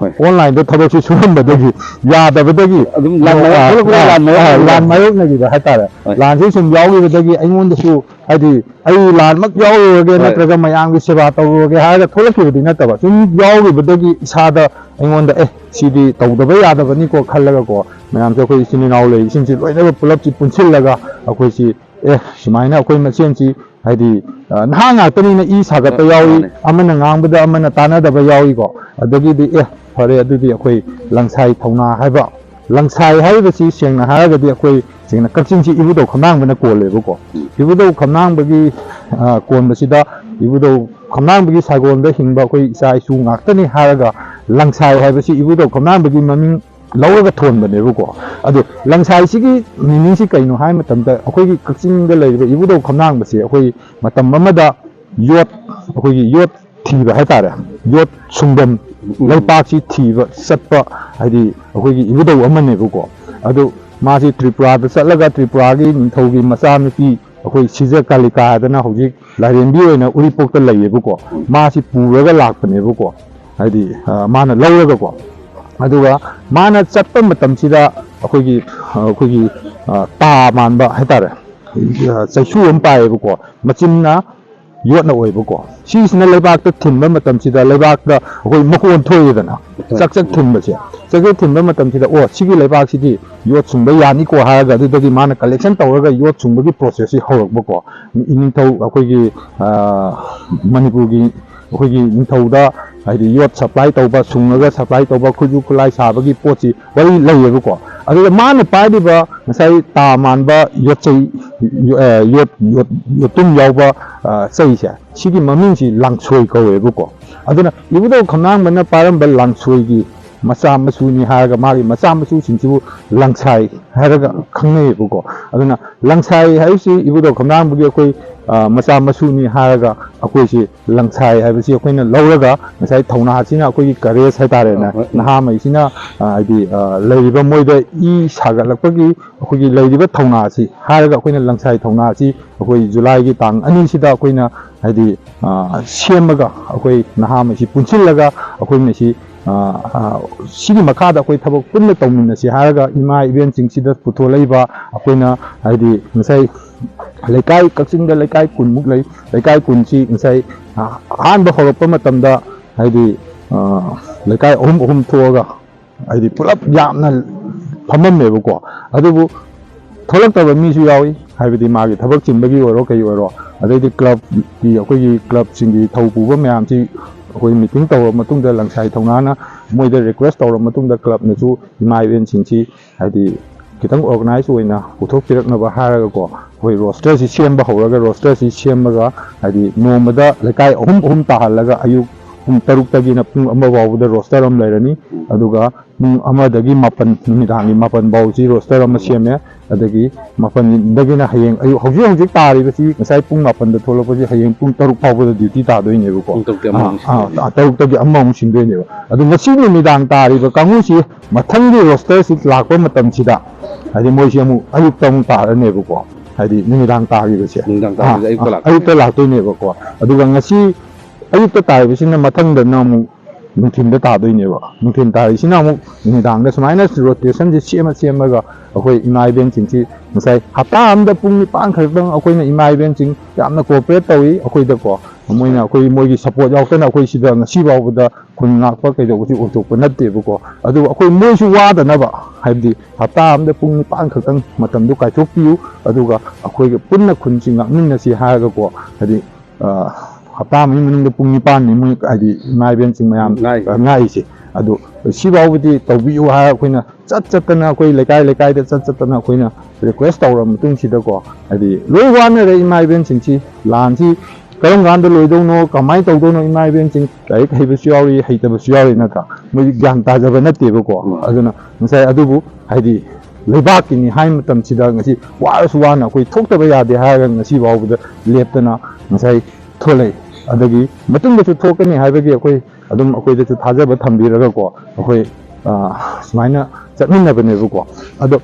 ꯍꯣꯏ꯫ ꯑꯣꯟꯂꯥꯏꯟꯗ ꯊꯕꯛꯁꯤ ꯁꯨꯔꯝꯕꯗꯒꯤ ꯌꯥꯗꯕꯗꯒꯤ ꯑꯗꯨꯝ ꯂꯥꯟ ꯃꯥꯌꯣꯛ-, ꯑꯥ, ꯊꯣꯛꯂꯛꯄꯗ ꯑꯥ, ꯂꯥꯟ ꯑꯥ, ꯃꯥꯌꯣꯛꯅꯈꯤꯕ꯫ ꯂꯥꯟ ꯃꯥꯌꯣꯛꯅꯈꯤꯕ ꯍꯥꯏꯇꯥꯔꯦ꯫ ꯍꯣꯏ꯫ ꯂꯥꯟꯁꯤ ꯁꯨꯝ ꯌꯥꯎꯈꯤꯕꯗꯒꯤ ꯑꯩꯉꯣꯟꯗꯁꯨ, ꯍꯥꯏꯗꯤ, ꯑꯩ ꯂꯥꯟꯃꯛ ꯌꯥꯎꯔꯨꯔꯒꯦ, ꯍꯣꯏ꯫ ꯅꯠꯇ꯭ꯔꯒ ꯃꯌꯥꯝꯒꯤ ꯁꯦꯕꯥ ꯇꯧꯔꯨꯔꯒꯦ ꯍꯥꯏꯔꯒ ꯊꯣꯛꯂꯛꯈꯤꯕꯗꯤ ꯅꯠꯇꯕ, ꯁꯨꯝ ꯌꯥꯎꯈꯤꯕꯗꯒꯤ ꯏꯁꯥꯗ, ꯑꯩꯉꯣꯟꯗ, "ꯑꯦ, ꯁꯤꯗꯤ ꯇꯧꯗꯕ ꯌꯥꯗꯕꯅꯤꯀꯣ" ꯈꯜꯂꯒꯀꯣ, ꯃꯌꯥꯝꯁꯦ, ꯑꯩꯈꯣꯏ ꯏꯆꯤꯟ ꯏꯅꯥꯎ ꯂꯩꯔꯤꯁꯤꯡꯁꯤ ꯂꯣꯏꯅꯃꯛ ꯄꯨꯂꯞꯁꯤ ꯄꯨꯟꯁꯤꯜꯂꯒ ꯑꯩꯈꯣꯏꯁꯤ, "ꯑꯦ, ꯁꯨꯃꯥꯏꯅ ꯑꯩꯈꯣꯏ ꯃꯁꯦꯟꯁꯤ", ꯍꯥꯏꯗꯤ, ꯑ, ꯅꯍꯥ ꯉꯥꯛꯇꯅꯤꯅ ꯏ ꯁꯥꯒꯠꯄ ꯌꯥꯎꯏ, ꯃꯥꯅꯦ꯫ ꯑꯃꯅ ꯉꯥꯡꯕꯗ ꯑꯃꯅ ꯇꯥꯟꯅꯗꯕ ꯌꯥꯎꯏꯀꯣ꯫ ꯑꯗꯒꯤꯗꯤ, "ꯑꯦ, ꯐꯔꯦ, ꯑꯗꯨꯗꯤ ꯑꯩꯈꯣꯏ ꯂꯪꯁꯥꯏ ꯊꯧꯅꯥ" ꯍꯥꯏꯕ, ꯂꯪꯁꯥꯏ ꯍꯥꯏꯔꯤꯕꯁꯤ ꯁꯦꯡꯅ ꯍꯥꯏꯔꯒꯗꯤ ꯑꯩꯈꯣꯏ ꯁꯦꯡꯅ ꯀꯛꯆꯤꯡꯁꯤ ꯏꯕꯨꯙꯧ ꯈꯝꯂꯥꯡꯕꯅ ꯀꯣꯜꯂꯦꯕꯀꯣ꯫ ꯎꯝ꯫ ꯏꯕꯨꯙꯧ ꯈꯝꯂꯥꯡꯕꯒꯤ, ꯑ, ꯀꯣꯟꯕꯁꯤꯗ ꯏꯕꯨꯙꯧ ꯈꯝꯂꯥꯡꯕꯒꯤ ꯁꯥꯒꯣꯟꯗ ꯍꯤꯡꯕ ꯑꯩꯈꯣꯏ ꯏꯆꯥ ꯏꯁꯨ ꯉꯥꯛꯇꯅꯤ ꯍꯥꯏꯔꯒ ꯂꯪꯁꯥꯏ ꯍꯥꯏꯕꯁꯤ ꯏꯕꯨꯙꯧ ꯈꯝꯂꯥꯡꯕꯒꯤ ꯃꯃꯤꯡ ꯂꯧꯔꯒ ꯊꯣꯟꯕꯅꯦꯕꯀꯣ꯫ ꯑꯗꯣ ꯂꯪꯁꯥꯏꯁꯤꯒꯤ ꯃꯤꯅꯤꯡꯁꯤ ꯀꯩꯅꯣ ꯍꯥꯏꯕ ꯃꯇꯝꯗ, ꯑꯩꯈꯣꯏꯒꯤ ꯀꯛꯆꯤꯡꯗ ꯂꯩꯔꯤꯕ ꯏꯕꯨꯙꯧ ꯈꯝꯂꯥꯡꯕꯁꯦ ꯑꯩꯈꯣꯏ ꯃꯇꯝ ꯑꯃꯗ ꯌꯣꯠ, ꯑꯩꯈꯣꯏꯒꯤ ꯌꯣꯠ ꯊꯤꯕ ꯍꯥꯏꯇꯥꯔꯦ, ꯌꯣꯠ ꯁꯨꯡꯐꯝ, ꯎꯝ꯫ ꯂꯩꯄꯥꯛꯁꯤ ꯊꯤꯕ ꯆꯠꯄ, ꯍꯥꯏꯗꯤ ꯑꯩꯈꯣꯏꯒꯤ ꯏꯕꯨꯙꯧ ꯑꯃꯅꯦꯕꯀꯣ꯫ ꯑꯗꯨ ꯃꯥꯁꯤ ꯇ꯭ꯔꯤꯄꯨꯔꯥꯗ ꯆꯠꯂꯒ ꯇ꯭ꯔꯤꯄꯨꯔꯥꯒꯤ ꯅꯤꯡꯊꯧꯒꯤ ꯃꯆꯥꯅꯨꯄꯤ ꯑꯩꯈꯣꯏ ꯁꯤꯖ ꯀꯥꯂꯤꯀꯥ ꯍꯥꯏꯗꯅ ꯍꯧꯖꯤꯛ ꯂꯥꯏꯔꯦꯝꯕꯤ ꯑꯣꯏꯅ ꯎꯔꯤꯄꯣꯛꯇ ꯂꯩꯌꯦꯕꯀꯣ, ꯃꯥꯁꯤ ꯄꯨꯔꯒ ꯂꯥꯛꯄꯅꯦꯕꯀꯣ, ꯍꯥꯏꯗꯤ, ꯑ, ꯃꯥꯅ ꯂꯧꯔꯒꯀꯣ꯫ ꯑꯗꯨꯒ ꯃꯥꯅ ꯆꯠꯄ ꯃꯇꯝꯁꯤꯗ ꯑꯩꯈꯣꯏꯒꯤ, ꯑ, ꯑꯩꯈꯣꯏꯒꯤ, ꯑ, ꯇꯥ ꯃꯥꯟꯕ ꯍꯥꯏꯇꯥꯔꯦ, ꯑ, ꯆꯩꯁꯨ ꯑꯃ ꯄꯥꯏꯌꯦꯕꯀꯣ, ꯃꯆꯤꯟꯅ ꯌꯣꯠꯅ ꯑꯣꯏꯕꯀꯣ꯫ ꯁꯤꯁꯤꯅ ꯂꯩꯕꯥꯛꯇ ꯊꯤꯟꯕ ꯃꯇꯝꯁꯤꯗ ꯂꯩꯕꯥꯛꯇ ꯑꯩꯈꯣꯏ ꯃꯀꯣꯟ ꯊꯣꯛꯏꯗꯅ, ꯆꯛ ꯆꯛ ꯊꯤꯟꯕꯁꯦ, ꯆꯛ ꯆꯛ ꯊꯤꯟꯕ ꯃꯇꯝꯁꯤꯗ, "ꯑꯣ, ꯁꯤꯒꯤ ꯂꯩꯕꯥꯛꯁꯤꯗꯤ ꯌꯣꯠ ꯁꯨꯡꯕ ꯌꯥꯅꯤꯀꯣ" ꯍꯥꯏꯔꯒ ꯑꯗꯨꯗꯒꯤ ꯃꯥꯅ collection ꯇꯧꯔꯒ ꯌꯣꯠ ꯁꯨꯡꯕꯒꯤ process ꯁꯤ ꯍꯧꯔꯛꯄꯀꯣ꯫ ꯏꯅꯤꯡꯊꯧ ꯑꯩꯈꯣꯏꯒꯤ, ꯑ, ꯃꯅꯤꯄꯨꯔꯒꯤ ꯑꯩꯈꯣꯏꯒꯤ ꯅꯤꯡꯊꯧꯗ ꯍꯥꯏꯗꯤ ꯌꯣꯠ supply ꯇꯧꯕ, ꯁꯨꯡꯉꯒ supply ꯇꯧꯕ, ꯈꯨꯠꯁꯨ ꯈꯨꯠꯂꯥꯏ ꯁꯥꯕꯒꯤ ꯄꯣꯠꯁꯤ ꯋꯥꯔꯤ ꯂꯩꯌꯦꯕꯀꯣ꯫ ꯑꯗꯨꯗ ꯃꯥꯅ ꯄꯥꯏꯔꯤꯕ ꯉꯁꯥꯏ ꯇꯥ ꯃꯥꯟꯕ ꯌꯣꯠ ꯆꯩ, ꯌꯣ-, ꯑ, ꯌꯣꯠ, ꯌꯣꯠ, ꯌꯣꯠꯇꯨꯝ ꯌꯥꯎꯕ, ꯑ, ꯆꯩꯁꯦ, ꯁꯤꯒꯤ ꯃꯃꯤꯡꯁꯤ ꯂꯥꯡꯁꯣꯏ ꯀꯧꯋꯦꯕꯀꯣ꯫ ꯑꯗꯨꯅ ꯏꯕꯨꯙꯧ ꯈꯝꯂꯥꯡꯕꯅ ꯄꯥꯏꯔꯝꯕ ꯂꯥꯡꯁꯣꯏꯒꯤ ꯃꯆꯥ ꯃꯁꯨꯅꯤ ꯍꯥꯏꯔꯒ ꯃꯥꯒꯤ ꯃꯆꯥ ꯃꯁꯨꯁꯤꯡꯁꯤꯕꯨ ꯂꯪꯁꯥꯏ ꯍꯥꯏꯔꯒ ꯈꯪꯅꯩꯌꯦꯕꯀꯣ꯫ ꯑꯗꯨꯅ ꯂꯪꯁꯥꯏ ꯍꯥꯏꯔꯤꯁꯤ ꯏꯕꯨꯙꯧ ꯈꯝꯂꯥꯡꯕꯒꯤ ꯑꯩꯈꯣꯏ, ꯑ, ꯃꯆꯥ ꯃꯁꯨꯅꯤ ꯍꯥꯏꯔꯒ ꯑꯩꯈꯣꯏꯁꯤ ꯂꯪꯁꯥꯏ ꯍꯥꯏꯕꯁꯤ ꯑꯩꯈꯣꯏꯅ ꯂꯧꯔꯒ ꯉꯁꯥꯏ ꯊꯧꯅꯥꯁꯤꯅ ꯑꯩꯈꯣꯏꯒꯤ courage ꯍꯥꯏꯇꯥꯔꯦꯅꯦ, ꯑ, ꯍꯣꯏ, ꯎꯝ꯫ ꯅꯍꯥꯃꯩꯁꯤꯅ, ꯑ, ꯍꯥꯏꯗꯤ, ꯑ, ꯂꯩꯔꯤꯕ ꯃꯣꯏꯗ ꯏ ꯁꯥꯒꯠꯂꯛꯄꯒꯤ ꯑꯩꯈꯣꯏꯒꯤ ꯂꯩꯔꯤꯕ ꯊꯧꯅꯥꯁꯤ ꯍꯥꯏꯔꯒ ꯑꯩꯈꯣꯏꯅ ꯂꯪꯁꯥꯏ ꯊꯧꯅꯥꯁꯤ ꯑꯩꯈꯣꯏ ꯖꯨꯂꯥꯏꯒꯤ ꯇꯥꯡ ꯑꯅꯤꯁꯤꯗ ꯑꯩꯈꯣꯏꯅ ꯍꯥꯏꯗꯤ, ꯑ, ꯁꯦꯝꯃꯒ ꯑꯩꯈꯣꯏ ꯅꯍꯥꯃꯩꯁꯤ ꯄꯨꯟꯁꯤꯜꯂꯒ ꯑꯩꯈꯣꯏ ꯃꯁꯤ, ꯑ, ꯑ, ꯁꯤꯒꯤ ꯃꯈꯥꯗ ꯑꯩꯈꯣꯏ ꯊꯕꯛ ꯄꯨꯟꯅ ꯇꯧꯃꯤꯟꯅꯁꯤ ꯍꯥꯏꯔꯒ ꯏꯃꯥ ꯏꯕꯦꯟꯁꯤꯡꯁꯤꯗ ꯄꯨꯊꯣꯛꯂꯛꯏꯕ ꯑꯩꯈꯣꯏꯅ ꯍꯥꯏꯗꯤ ꯉꯁꯥꯏ ꯂꯩꯀꯥꯏ, ꯀꯛꯆꯤꯡꯗ ꯂꯩꯀꯥꯏ ꯀꯨꯟꯃꯨꯛ ꯂꯩ꯫ ꯂꯩꯀꯥꯏ ꯀꯨꯟꯁꯤ ꯉꯁꯥꯏ, ꯑ, ꯑꯍꯥꯟꯕ ꯍꯧꯔꯛꯄ ꯃꯇꯝꯗ ꯍꯥꯏꯗꯤ, ꯑ, ꯂꯩꯀꯥꯏ ꯑꯍꯨꯝ ꯑꯍꯨꯝ ꯊꯣꯛꯑꯒ ꯍꯥꯏꯗꯤ ꯄꯨꯂꯞ ꯌꯥꯝꯅ ꯐꯝꯃꯝꯃꯦꯕꯀꯣ꯫ ꯑꯗꯨꯕꯨ ꯊꯣꯛꯂꯛꯇꯕ ꯃꯤꯁꯨ ꯌꯥꯎꯏ, ꯍꯥꯏꯕꯗꯤ ꯃꯥꯒꯤ ꯊꯕꯛ ꯆꯤꯟꯕꯒꯤ ꯑꯣꯏꯔꯣ ꯀꯩ ꯑꯣꯏꯔꯣ, ꯑꯗꯩꯗꯤ club ꯀꯤ, ꯑꯩꯈꯣꯏꯒꯤ club ꯁꯤꯡꯒꯤ ꯊꯧ ꯄꯨꯕ ꯃꯌꯥꯝꯁꯤ ꯑꯩꯈꯣꯏ meeting ꯇꯧꯔꯕ ꯃꯇꯨꯡꯗ ꯂꯪꯁꯥꯏ ꯊꯧꯅꯥꯅ ꯃꯣꯏꯗ request ꯇꯧꯔꯕ ꯃꯇꯨꯡꯗ club ꯅꯁꯨ ꯏꯃꯥ ꯏꯕꯦꯟꯁꯤꯡꯁꯤ ꯍꯥꯏꯗꯤ ꯈꯤꯇꯪ organize ꯑꯣꯏꯅ ꯄꯨꯊꯣꯛꯄꯤꯔꯛꯅꯕ ꯍꯥꯏꯔꯒꯀꯣ, ꯑꯩꯈꯣꯏ roster ꯁꯤ ꯁꯦꯝꯕ ꯍꯧꯔꯒ, roster ꯁꯤ ꯁꯦꯝꯃꯒ ꯍꯥꯏꯗꯤ ꯅꯣꯡꯃꯗ ꯂꯩꯀꯥꯏ ꯑꯍꯨꯝ ꯑꯍꯨꯝ ꯇꯥꯍꯜꯂꯒ ꯑꯌꯨꯛ ꯄꯨꯡ ꯇꯔꯨꯛꯇꯒꯤꯅ ꯄꯨꯡ ꯑꯃ ꯐꯥꯎꯕꯗ roster ꯑꯃ ꯂꯩꯔꯅꯤ꯫ ꯑꯗꯨꯒ ꯄꯨꯡ ꯑꯃꯗꯒꯤ ꯃꯥꯄꯟ, ꯅꯨꯃꯤꯗꯥꯡꯒꯤ ꯃꯥꯄꯟ ꯐꯥꯎꯁꯤ roster ꯑꯃ ꯁꯦꯝꯃꯦ꯫ ꯑꯗꯒꯤ ꯃꯥꯄꯟꯗꯒꯤꯅ ꯍꯌꯦꯡ ꯑꯌꯨꯛ, ꯍꯧꯖꯤꯛ ꯍꯧꯖꯤꯛ ꯇꯥꯔꯤꯕꯁꯤ ꯉꯁꯥꯏ ꯄꯨꯡ ꯃꯥꯄꯟꯗ ꯊꯣꯛꯂꯛꯄꯁꯤ ꯍꯌꯦꯡ ꯄꯨꯡ ꯇꯔꯨꯛ ꯐꯥꯎꯕꯗ duty ꯇꯥꯗꯣꯏꯅꯦꯕꯀꯣ꯫ ꯄꯨꯡ ꯇꯔꯨꯛꯇ ꯑꯃ ꯑꯥ, ꯑꯃꯨꯛ ꯑꯥ, ꯁꯤꯟꯗꯣꯏꯅꯦ꯫ ꯑꯥ, ꯇꯔꯨꯛꯇꯒꯤ ꯑꯃꯃꯨꯛ ꯁꯤꯟꯗꯣꯏꯅꯦꯕ꯫ ꯑꯗꯨ ꯉꯁꯤ ꯅꯨꯃꯤꯗꯥꯡ ꯇꯥꯔꯤꯕ ꯀꯥꯡꯕꯨꯁꯤ ꯃꯊꯪꯒꯤ roster ꯁꯤ ꯂꯥꯛꯄ ꯃꯇꯝꯁꯤꯗ ꯍꯥꯏꯗꯤ ꯃꯣꯏꯁꯤ ꯑꯃꯨꯛ ꯑꯌꯨꯛꯇ ꯑꯃꯨꯛ ꯇꯥꯔꯅꯦꯕꯀꯣ꯫ ꯍꯥꯏꯗꯤ ꯅꯨꯃꯤꯗꯥꯡ ꯇꯥꯈꯤꯕꯁꯦ꯫ ꯅꯨꯡꯗꯥꯡ ꯇꯥꯈꯤꯕꯁꯦ ꯑꯌꯨꯛꯇ ꯂꯥꯛꯇꯣꯏꯅꯦ꯫ ꯑꯌꯨꯛꯇ ꯂꯥꯛꯇꯣꯏꯅꯦꯕꯀꯣ꯫ ꯑꯗꯨꯒ ꯉꯁꯤ ꯑꯌꯨꯛꯇ ꯇꯥꯔꯤꯕꯁꯤꯅ ꯃꯊꯪꯗꯅ ꯑꯃꯨꯛ ꯅꯨꯡꯊꯤꯟꯗ ꯇꯥꯗꯣꯏꯅꯦꯕ꯫ ꯅꯨꯡꯊꯤꯟ ꯇꯥꯔꯤꯁꯤꯅ ꯑꯃꯨꯛ ꯅꯨꯃꯤꯗꯥꯡꯗ꯫ ꯁꯨꯃꯥꯏꯅ ꯔꯣꯇꯦꯁꯟꯁꯦ ꯁꯦꯝꯃ ꯁꯦꯝꯃꯒ ꯑꯩꯈꯣꯏ ꯏꯃꯥ ꯏꯕꯦꯟꯁꯤꯡꯁꯤ ꯉꯁꯥꯏ ꯍꯞꯇꯥ ꯑꯃꯗ ꯄꯨꯡ ꯅꯤꯄꯥꯟ ꯈꯛꯇꯪ ꯑꯩꯈꯣꯏꯅ ꯏꯃꯥ ꯏꯕꯦꯟꯁꯤꯡ ꯌꯥꯝꯅ ꯀꯣꯑꯣꯄꯔꯦꯠ ꯇꯧꯏ ꯑꯩꯈꯣꯏꯗꯀꯣ꯫ ꯃꯣꯏꯅ ꯑꯩꯈꯣꯏ ꯃꯣꯏꯒꯤ ꯁꯞꯄꯣꯔꯠ ꯌꯥꯎꯗꯅ ꯑꯩꯈꯣꯏ ꯁꯤꯗ ꯉꯁꯤ ꯐꯥꯎꯕꯗ ꯈꯨꯟ ꯉꯥꯛꯄ ꯀꯩꯗꯧꯕꯁꯤ ꯑꯣꯏꯊꯣꯛꯄ ꯅꯠꯇꯦꯕꯀꯣ꯫ ꯑꯗꯨꯒ ꯑꯩꯈꯣꯏ ꯃꯣꯏꯁꯨ ꯋꯥꯗꯅꯕ, ꯍꯥꯏꯕꯗꯤ ꯍꯞꯇꯥ ꯑꯃꯗ ꯄꯨꯡ ꯅꯤꯄꯥꯟ ꯈꯛꯇꯪ ꯃꯇꯝꯗꯣ ꯀꯥꯏꯊꯣꯛꯄꯤꯌꯨ, ꯑꯗꯨꯒ ꯑꯩꯈꯣꯏꯒ ꯄꯨꯟꯅ ꯈꯨꯟꯁꯤ ꯉꯥꯛꯃꯤꯟꯅꯁꯤ ꯍꯥꯏꯔꯒꯀꯣ꯫ ꯍꯥꯏꯗꯤ ꯍꯞꯇꯥ ꯑꯃꯒꯤ ꯃꯅꯨꯡꯗ ꯄꯨꯡ ꯅꯤꯄꯥꯟꯅꯤ ꯃꯣꯏ, ꯍꯥꯏꯗꯤ ꯏꯃꯥ ꯏꯕꯦꯟꯁꯤꯡ ꯃꯌꯥꯝ ꯉꯥꯏ꯫ ꯉꯥꯏꯔꯤꯁꯦ꯫ ꯑꯗꯣ ꯁꯤꯐꯥꯎꯕꯗꯤ ꯇꯧꯕꯤꯌꯨ ꯍꯥꯏꯔ ꯑꯩꯈꯣꯏꯅ ꯆꯠ ꯆꯠꯇꯅ, ꯑꯩꯈꯣꯏ ꯂꯩꯀꯥꯏ ꯂꯩꯀꯥꯏꯗ ꯆꯠ ꯆꯠꯇꯅ ꯑꯩꯈꯣꯏꯅ ꯔꯤꯀ꯭ꯋꯦꯁ ꯇꯧꯔꯕ ꯃꯇꯨꯡꯁꯤꯗꯀꯣ, ꯍꯥꯏꯗꯤ ꯂꯣꯏ ꯋꯥꯅꯔꯦ ꯏꯃꯥ ꯏꯕꯦꯟꯁꯤꯡꯁꯤ꯫ ꯂꯥꯟꯁꯤ ꯀꯔꯝ ꯀꯥꯟꯗ ꯂꯣꯏꯗꯧꯅꯣ, ꯀꯃꯥꯏꯅ ꯇꯧꯗꯧꯅꯣ, ꯏꯃꯥ ꯏꯕꯦꯟꯁꯤꯡ ꯂꯥꯏꯔꯤꯛ ꯍꯩꯕꯁꯨ ꯌꯥꯎꯔꯤ, ꯍꯩꯇꯕꯁꯨ ꯌꯥꯎꯔꯤ, ꯅꯠꯇ꯭ꯔꯥ? ꯃꯣꯏꯗꯤ ꯒ꯭ꯌꯥꯟ ꯇꯥꯖꯕ ꯅꯠꯇꯦꯕꯀꯣ꯫ ꯑꯗꯨꯅ ꯉꯁꯥꯏ ꯑꯗꯨꯕꯨ ꯍꯥꯏꯗꯤ ꯂꯩꯕꯥꯛꯀꯤꯅꯤ ꯍꯥꯏ ꯃꯇꯝꯁꯤꯗ ꯉꯁꯤ ꯋꯥꯔꯁꯨ ꯋꯥꯅ ꯑꯩꯈꯣꯏ ꯊꯣꯛꯇꯕ ꯌꯥꯗꯦ ꯍꯥꯏꯔꯒ ꯉꯁꯤ ꯐꯥꯎꯕꯗ ꯂꯦꯞꯇꯅ ꯉꯁꯥꯏ ꯊꯣꯛꯂꯛꯏ꯫ ꯑꯗꯒꯤ ꯃꯇꯨꯡꯗꯁꯨ ꯊꯣꯛꯀꯅꯤ ꯍꯥꯏꯕꯒꯤ ꯑꯩꯈꯣꯏ ꯑꯗꯨꯝ ꯑꯩꯈꯣꯏꯗꯁꯨ ꯊꯥꯖꯕ ꯊꯝꯕꯤꯔꯒꯀꯣ, ꯑꯩꯈꯣꯏ, ꯑ, ꯁꯨꯃꯥꯏꯅ ꯆꯠꯃꯤꯟꯅꯕꯅꯦꯕꯀꯣ꯫ ꯑꯗꯣ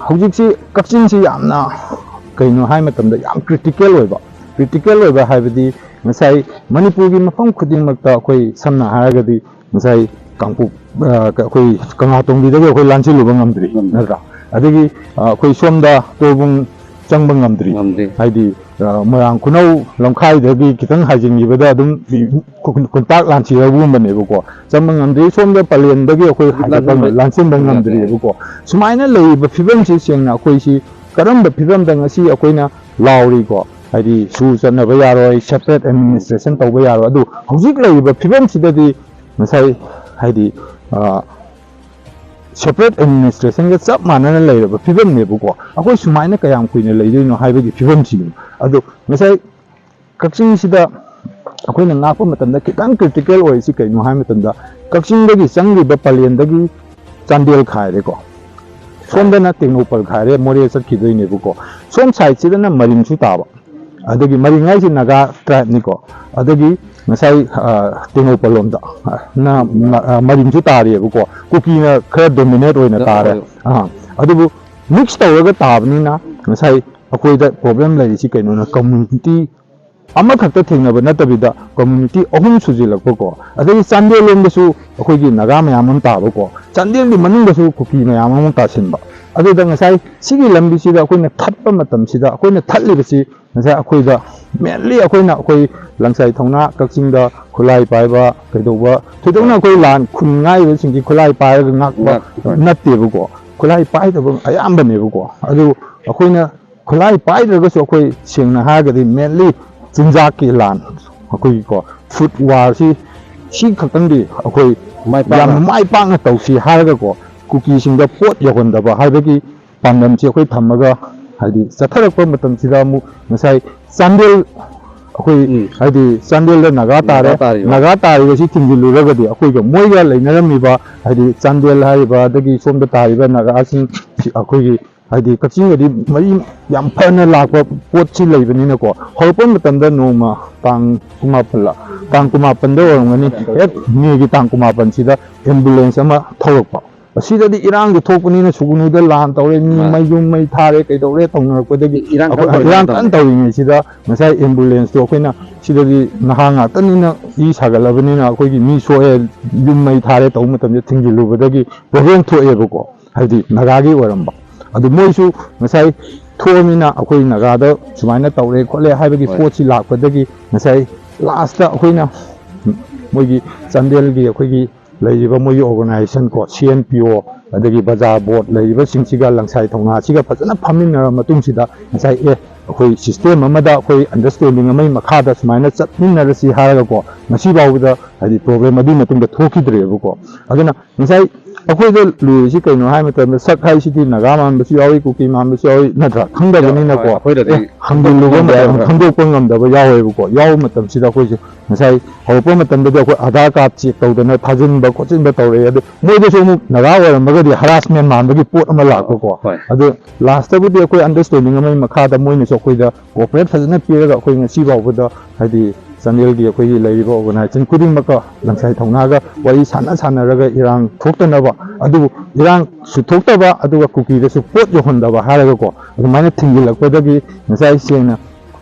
ꯍꯧꯖꯤꯛꯁꯤ ꯀꯛꯆꯤꯡꯁꯤ ꯌꯥꯝꯅ ꯀꯩꯅꯣ ꯍꯥꯏ ꯃꯇꯝꯗ ꯌꯥꯝ ꯀ꯭ꯔꯤꯇꯤꯀꯦꯜ ꯑꯣꯏꯕ꯫ ꯀ꯭ꯔꯤꯇꯤꯀꯦꯜ ꯑꯣꯏꯕ ꯍꯥꯏꯕꯗꯤ ꯉꯁꯥꯏ ꯃꯅꯤꯄꯨꯔꯒꯤ ꯃꯐꯝ ꯈꯨꯗꯤꯡꯃꯛꯇ ꯑꯩꯈꯣꯏ ꯁꯝꯅ ꯍꯥꯏꯔꯒꯗꯤ ꯉꯁꯥꯏ ꯀꯥꯡꯄꯣꯛ-, ꯑ, ꯑꯩꯈꯣꯏ ꯀꯪꯂꯥꯇꯣꯡꯕꯤꯗꯒꯤ ꯑꯩꯈꯣꯏ ꯂꯥꯟꯁꯤꯜꯂꯨꯕ ꯉꯝꯗ꯭ꯔꯤ, ꯅꯠꯇ꯭ꯔꯥ? ꯑꯗꯒꯤ, ꯑ, ꯑꯩꯈꯣꯏ ꯁꯣꯝꯗ ꯇꯣꯔꯕꯨꯡ ꯆꯪꯕ ꯉꯝꯗ꯭ꯔꯤ꯫ ꯉꯝꯗ꯭ꯔꯤ꯫ ꯍꯥꯏꯗꯤ, ꯑ, ꯃꯣꯏꯔꯥꯡ ꯈꯨꯅꯧ ꯂꯝꯈꯥꯏꯗꯒꯤ ꯈꯤꯇꯪ ꯍꯥꯏꯖꯤꯟꯈꯤꯕꯗ ꯑꯗꯨꯝ ꯈꯨꯟꯇꯥꯛ ꯂꯥꯟꯁꯤꯔꯒꯨꯝꯕꯅꯦꯕꯀꯣ꯫ ꯆꯪꯕ ꯉꯝꯗ꯭ꯔꯤ꯫ ꯁꯣꯝꯗ ꯄꯂꯦꯟꯗꯒꯤ ꯑꯩꯈꯣꯏ ꯍꯥꯏꯒꯠꯄ ꯉꯝ-, ꯂꯥꯟꯁꯤꯟꯕ ꯉꯝꯗ꯭ꯔꯤꯕꯀꯣ꯫ ꯁꯨꯃꯥꯏꯅ ꯂꯩꯔꯤꯕ ꯐꯤꯕꯝꯁꯤ ꯁꯦꯡꯅ ꯑꯩꯈꯣꯏꯁꯤ ꯀꯔꯝꯕ ꯐꯤꯕꯝꯗ ꯉꯁꯤ ꯑꯩꯈꯣꯏꯅ ꯂꯥꯎꯔꯤꯀꯣ? ꯍꯥꯏꯗꯤ ꯁꯨ ꯆꯠꯅꯕ ꯌꯥꯔꯣꯏ, ꯁꯦꯄꯔꯦꯠ ꯑꯦꯗꯃꯤꯅꯤꯁꯇ꯭ꯔꯦꯁꯟ ꯇꯧꯕ ꯌꯥꯔꯣꯏ꯫ ꯑꯗꯨ ꯍꯧꯖꯤꯛ ꯂꯩꯔꯤꯕ ꯐꯤꯕꯝꯁꯤꯗꯗꯤ ꯉꯁꯥꯏ ꯍꯥꯏꯗꯤ, ꯑ, ꯁꯦꯄꯔꯦꯠ ꯑꯦꯗꯃꯤꯅꯤꯁꯇ꯭ꯔꯦꯁꯟꯒ ꯆꯞ ꯃꯥꯟꯅꯅ ꯂꯩꯔꯕ ꯐꯤꯕꯝꯅꯦꯕꯀꯣ꯫ ꯑꯩꯈꯣꯏ ꯁꯨꯃꯥꯏꯅ ꯀꯌꯥꯝ ꯀꯨꯏꯅ ꯂꯩꯗꯣꯏꯅꯣ ꯍꯥꯏꯕꯒꯤ ꯐꯤꯕꯝꯁꯤꯅꯤ꯫ ꯑꯗꯣ ꯉꯁꯥꯏ ꯀꯛꯆꯤꯡꯁꯤꯗ ꯑꯩꯈꯣꯏꯅ ꯉꯥꯛꯄ ꯃꯇꯝꯗ ꯈꯤꯇꯪ ꯀ꯭ꯔꯤꯇꯤꯀꯦꯜ ꯑꯣꯏꯔꯤꯁꯤ ꯀꯩꯅꯣ ꯍꯥꯏꯕ ꯃꯇꯝꯗ, ꯀꯛꯆꯤꯡꯗꯒꯤ ꯆꯪꯈꯤꯕ ꯄꯂꯦꯟꯗꯒꯤ ꯆꯥꯟꯗꯦꯜ ꯈꯥꯏꯔꯦꯀꯣ, ꯁꯣꯝꯗꯅ ꯇꯦꯡꯅꯧꯄꯜ ꯈꯥꯏꯔꯦ, ꯃꯣꯔꯦ ꯆꯠꯈꯤꯗꯣꯏꯅꯦꯕꯀꯣ꯫ ꯁꯣꯝ ꯁꯥꯏꯠꯁꯤꯗꯅ ꯃꯔꯤꯡꯁꯨ ꯇꯥꯕ, ꯑꯗꯒꯤ ꯃꯔꯤꯡ ꯍꯥꯏꯁꯤ ꯅꯥꯒꯥ ꯇ꯭ꯔꯥꯏꯕꯅꯤꯀꯣ꯫ ꯑꯗꯒꯤ ꯉꯁꯥꯏ, ꯑ, ꯇꯦꯡꯅꯧꯄꯜ ꯂꯣꯝꯗ, ꯑ, ꯅ, ꯃ-, ꯑ, ꯃꯔꯤꯡꯁꯨ ꯇꯥꯔꯤꯑꯕꯀꯣ, ꯀꯨꯀꯤꯅ ꯈꯔ ꯗꯣꯃꯤꯅꯦꯠ ꯑꯣꯏꯅ ꯇꯥꯔꯦ꯫ ꯑꯥ, ꯑꯗꯨꯕꯨ ꯃꯤꯛꯁ ꯇꯧꯔꯒ ꯇꯥꯕꯅꯤꯅ ꯉꯁꯥꯏ ꯑꯩꯈꯣꯏꯗ ꯄ꯭ꯔꯣꯕ꯭ꯂꯦꯝ ꯂꯩꯔꯤꯁꯤ ꯀꯩꯅꯣꯅ ꯀꯝꯃ꯭ꯌꯨꯅꯤꯇꯤ ꯑꯃꯈꯛꯇ ꯊꯦꯡꯅꯕ ꯅꯠꯇꯕꯤꯗ ꯀꯝꯃ꯭ꯌꯨꯅꯤꯇꯤ ꯑꯍꯨꯝ ꯁꯨꯖꯤꯜꯂꯛꯄꯀꯣ, ꯑꯗꯒꯤ ꯆꯥꯟꯗꯦꯜ ꯂꯣꯝꯗꯁꯨ ꯑꯩꯈꯣꯏꯒꯤ ꯅꯥꯒꯥ ꯃꯌꯥꯝ ꯑꯃ ꯇꯥꯕꯀꯣ, ꯆꯥꯟꯗꯦꯜꯒꯤ ꯃꯅꯨꯡꯗꯁꯨ ꯀꯨꯀꯤ ꯃꯌꯥꯝ ꯑꯃ ꯇꯥꯁꯤꯟꯕ꯫ ꯑꯗꯨꯗ ꯉꯁꯥꯏ ꯁꯤꯒꯤ ꯂꯝꯕꯤꯁꯤꯗ ꯑꯩꯈꯣꯏꯅ ꯊꯠꯄ ꯃꯇꯝꯁꯤꯗ ꯑꯩꯈꯣꯏꯅ ꯊꯠꯂꯤꯕꯁꯤ ꯉꯁꯥꯏ ꯑꯩꯈꯣꯏꯗ mainly ꯑꯩꯈꯣꯏꯅ ꯑꯩꯈꯣꯏ ꯂꯪꯁꯥꯏ ꯊꯧꯅꯥ ꯀꯛꯆꯤꯡꯗ ꯈꯨꯠꯂꯥꯏ ꯄꯥꯏꯕ ꯀꯩꯗꯧꯕ ꯊꯣꯏꯗꯣꯛꯅ ꯑꯩꯈꯣꯏ ꯂꯥꯟ ꯈꯨꯟ ꯉꯥꯛꯏꯕꯁꯤꯡꯒꯤ ꯈꯨꯠꯂꯥꯏ ꯄꯥꯏꯔꯒ ꯉꯥꯛꯄ ꯉꯥꯛꯄ ꯅꯠꯇꯦꯕꯀꯣ, ꯈꯨꯠꯂꯥꯏ ꯄꯥꯏꯗꯕ ꯑꯌꯥꯝꯕꯅꯦꯕꯀꯣ꯫ ꯑꯗꯨ ꯑꯩꯈꯣꯏꯅ ꯈꯨꯠꯂꯥꯏ ꯄꯥꯏꯗ꯭ꯔꯒꯁꯨ ꯑꯩꯈꯣꯏ ꯁꯦꯡꯅ ꯍꯥꯏꯔꯒꯗꯤ mainly ꯆꯤꯟꯖꯥꯛꯀꯤ ꯂꯥꯟ, ꯑꯩꯈꯣꯏꯒꯤꯀꯣ food warꯁꯤ ꯁꯤ ꯈꯛꯇꯪꯗꯤ ꯑꯩꯈꯣꯏ ꯃꯥꯏ ꯄꯥꯛꯅ ꯌꯥꯝꯅ ꯃꯥꯏ ꯄꯥꯛꯅ ꯇꯧꯁꯤ ꯍꯥꯏꯔꯒꯀꯣ ꯀꯨꯀꯤꯁꯤꯡꯗ ꯄꯣꯠ ꯌꯧꯍꯟꯗꯕ ꯍꯥꯏꯕꯒꯤ ꯄꯥꯟꯗꯝꯁꯤ ꯑꯩꯈꯣꯏ ꯊꯝꯃꯒ ꯍꯥꯏꯗꯤ ꯆꯠꯊꯔꯛꯄ ꯃꯇꯝꯁꯤꯗ ꯑꯃꯨꯛ ꯉꯁꯥꯏ ꯆꯥꯟꯗꯦꯜ ꯑꯩꯈꯣꯏ ꯎꯝ꯫ ꯍꯥꯏꯗꯤ ꯆꯥꯟꯗꯦꯜꯗ ꯅꯥꯒꯥ ꯇꯥꯔꯦ꯫ ꯅꯥꯒꯥ ꯇꯥꯔꯤꯕ꯫ ꯅꯥꯒꯥ ꯇꯥꯔꯤꯕꯁꯤ ꯊꯤꯡꯖꯤꯜꯂꯨꯔꯒꯗꯤ ꯑꯩꯈꯣꯏꯒ ꯃꯣꯏꯒ ꯂꯩꯅꯔꯝꯃꯤꯕ ꯍꯥꯏꯗꯤ ꯆꯥꯟꯗꯦꯜ ꯍꯥꯏꯔꯤꯕ ꯑꯗꯒꯤ ꯁꯣꯝꯗ ꯇꯥꯔꯤꯕ ꯅꯥꯒꯥꯁꯤꯡ ꯑꯩꯈꯣꯏꯒꯤ ꯍꯥꯏꯗꯤ ꯀꯛꯆꯤꯡꯒꯗꯤ ꯃꯔꯤ ꯌꯥꯝ ꯐꯅ ꯂꯥꯛꯄ ꯄꯣꯠꯁꯤ ꯂꯩꯕꯅꯤꯅꯀꯣ, ꯍꯧꯔꯛꯄ ꯃꯇꯝꯗ ꯅꯣꯡꯃ ꯇꯥꯡ ꯀꯨꯟꯃꯥꯄꯜꯂ, ꯇꯥꯡ ꯀꯨꯟꯃꯥꯄꯟꯗ ꯑꯣꯏꯔꯝꯒꯅꯤ, ꯍꯦꯛ ꯃꯦꯒꯤ ꯇꯥꯡ ꯀꯨꯟꯃꯥꯄꯟꯁꯤꯗ ambulance ꯑꯃ ꯊꯧꯔꯛꯄ꯫ ꯑꯁꯤꯗꯗꯤ ꯏꯔꯥꯡꯗꯤ ꯊꯣꯛꯄꯅꯤꯅ ꯁꯨꯒꯨꯅꯨꯗ ꯂꯥꯟ ꯇꯧꯔꯦ, ꯃꯤ ꯃꯥꯅꯦ꯫ ꯃꯌꯨꯝ ꯃꯩ ꯊꯥꯔꯦ, ꯀꯩꯗꯧꯔꯦ ꯇꯧꯅꯔꯛꯄꯗꯒꯤ ꯏꯔꯥꯡ ꯀꯟꯅ ꯑꯩꯈꯣꯏ ꯇꯧꯔꯤ ꯏꯔꯥꯡ ꯃꯇꯝꯗ꯫ ꯀꯟꯅ ꯇꯧꯔꯤꯉꯩꯁꯤꯗ ꯉꯁꯥꯏ ambulanceꯇꯣ ꯑꯩꯈꯣꯏꯅ ꯁꯤꯗꯗꯤ ꯅꯍꯥ ꯉꯥꯛꯇꯅꯤꯅ ꯏ ꯁꯥꯒꯠꯂꯕꯅꯤꯅ ꯑꯩꯈꯣꯏꯒꯤ ꯃꯤ ꯁꯣꯛꯑꯦ, ꯌꯨꯝ ꯃꯩ ꯊꯥꯔꯦ ꯇꯧꯕ ꯃꯇꯝꯗ ꯊꯤꯡꯖꯤꯜꯂꯨꯕꯗꯒꯤ problem ꯊꯣꯛꯑꯦꯕꯀꯣ꯫ ꯍꯥꯏꯗꯤ ꯅꯥꯒꯥꯒꯤ ꯑꯣꯏꯔꯝꯕ꯫ ꯑꯗꯨ ꯃꯣꯏꯁꯨ ꯉꯁꯥꯏ ꯊꯣꯛꯑꯃꯤꯅ ꯑꯩꯈꯣꯏ ꯅꯥꯒꯥꯗ ꯁꯨꯃꯥꯏꯅ ꯇꯧꯔꯦ ꯈꯣꯠꯂꯦ ꯍꯥꯏꯕꯒꯤ ꯍꯣꯏ꯫ ꯄꯣꯠꯁꯤ ꯂꯥꯛꯄꯗꯒꯤ ꯉꯁꯥꯏ lastꯇ ꯑꯩꯈꯣꯏꯅ ꯃꯣꯏꯒꯤ ꯆꯥꯟꯗꯦꯜꯒꯤ ꯑꯩꯈꯣꯏꯒꯤ ꯂꯩꯔꯤꯕ ꯃꯣꯏꯒꯤ organization ꯀꯣ, C N P O, ꯑꯗꯒꯤ ꯕꯖꯥꯔ board ꯂꯩꯔꯤꯕꯁꯤꯡꯁꯤꯒ ꯂꯪꯁꯥꯏ ꯊꯧꯅꯥꯁꯤꯒ ꯐꯖꯅ ꯐꯝꯃꯤꯟꯅꯔꯕ ꯃꯇꯨꯡꯁꯤꯗ ꯉꯁꯥꯏ ꯑꯦ ꯑꯩꯈꯣꯏ system ꯑꯃꯗ ꯑꯩꯈꯣꯏ understanding ꯑꯃꯒꯤ ꯃꯈꯥꯗ ꯁꯨꯃꯥꯏꯅ ꯆꯠꯃꯤꯟꯅꯔꯁꯤ ꯍꯥꯏꯔꯒꯀꯣ, ꯉꯁꯤ ꯐꯥꯎꯕꯗ ꯍꯥꯏꯗꯤ problem ꯑꯗꯨꯒꯤ ꯃꯇꯨꯡꯗ ꯊꯣꯛꯈꯤꯗ꯭ꯔꯦꯕꯀꯣ꯫ ꯑꯗꯨꯅ ꯉꯁꯥꯏ ꯑꯩꯈꯣꯏꯗ ꯂꯨꯔꯤꯁꯤ ꯀꯩꯅꯣ ꯍꯥꯏ ꯃꯇꯝꯗ ꯁꯛ ꯍꯥꯏꯁꯤꯗꯤ ꯅꯥꯒꯥ ꯃꯥꯟꯕꯁꯨ ꯌꯥꯎꯏ, ꯀꯨꯀꯤ ꯃꯥꯟꯕꯁꯨ ꯌꯥꯎꯏ, ꯅꯠꯇ꯭ꯔꯥ? ꯈꯪꯗꯕꯅꯤꯅꯀꯣ꯫ ꯍꯣꯏ, ꯑꯩꯈꯣꯏꯗꯗꯤ ꯑꯦ, ꯍꯪꯖꯤꯜꯂꯨꯕ ꯈꯪꯗꯣꯛꯄ ꯃꯇꯝ, ꯉꯝꯗꯕ꯫ ꯈꯪꯗꯣꯛꯄ ꯉꯝꯗꯕ ꯌꯥꯎꯋꯦꯕꯀꯣ꯫ ꯌꯥꯎꯕ ꯃꯇꯝꯁꯤꯗ ꯑꯩꯈꯣꯏꯁꯦ ꯉꯁꯥꯏ ꯍꯧꯔꯛꯄ ꯃꯇꯝꯗꯗꯤ ꯑꯩꯈꯣꯏ Aadhaar card check ꯇꯧꯗꯅ ꯊꯥꯖꯤꯟꯕ ꯈꯣꯠꯆꯤꯟꯕ ꯇꯧꯔꯛꯑꯦ꯫ ꯑꯗꯨ ꯃꯣꯏꯗꯁꯨ ꯑꯃꯨꯛ ꯅꯥꯒꯥ ꯑꯣꯏꯔꯝꯃꯒꯗꯤ harassment ꯃꯥꯟꯕꯒꯤ ꯄꯣꯠ ꯑꯃ ꯂꯥꯛꯄꯀꯣ꯫ ꯍꯣꯏ꯫ ꯑꯗꯨ lastꯇꯕꯨꯗꯤ ꯑꯩꯈꯣꯏ understanding ꯑꯃꯒꯤ ꯃꯈꯥꯗ ꯃꯣꯏꯅꯁꯨ ꯑꯩꯈꯣꯏꯗ cooperate ꯐꯖꯅ ꯄꯤꯔꯒ ꯑꯩꯈꯣꯏ ꯉꯁꯤ ꯐꯥꯎꯕꯗ ꯍꯥꯏꯗꯤ ꯆꯥꯟꯗꯦꯜꯒꯤ ꯑꯩꯈꯣꯏꯒꯤ ꯂꯩꯔꯤꯕ ꯑꯣꯔꯒꯅꯥꯏꯖꯦꯁꯟ ꯈꯨꯗꯤꯡꯃꯛꯀ ꯂꯪꯁꯥꯏ ꯊꯧꯅꯥꯒ ꯋꯥꯔꯤ ꯁꯥꯟꯅ ꯁꯥꯟꯅꯔꯒ ꯏꯔꯥꯡ ꯊꯣꯛꯇꯅꯕ, ꯑꯗꯨꯕꯨ ꯏꯔꯥꯡꯁꯨ ꯊꯣꯛꯇꯕ, ꯑꯗꯨꯒ ꯀꯨꯀꯤꯗꯁꯨ ꯄꯣꯠ ꯌꯧꯍꯟꯗꯕ ꯍꯥꯏꯔꯒꯀꯣ, ꯑꯗꯨꯃꯥꯏꯅ ꯊꯤꯡꯖꯤꯜꯂꯛꯄꯗꯒꯤ ꯉꯁꯥꯏ ꯁꯦꯡꯅ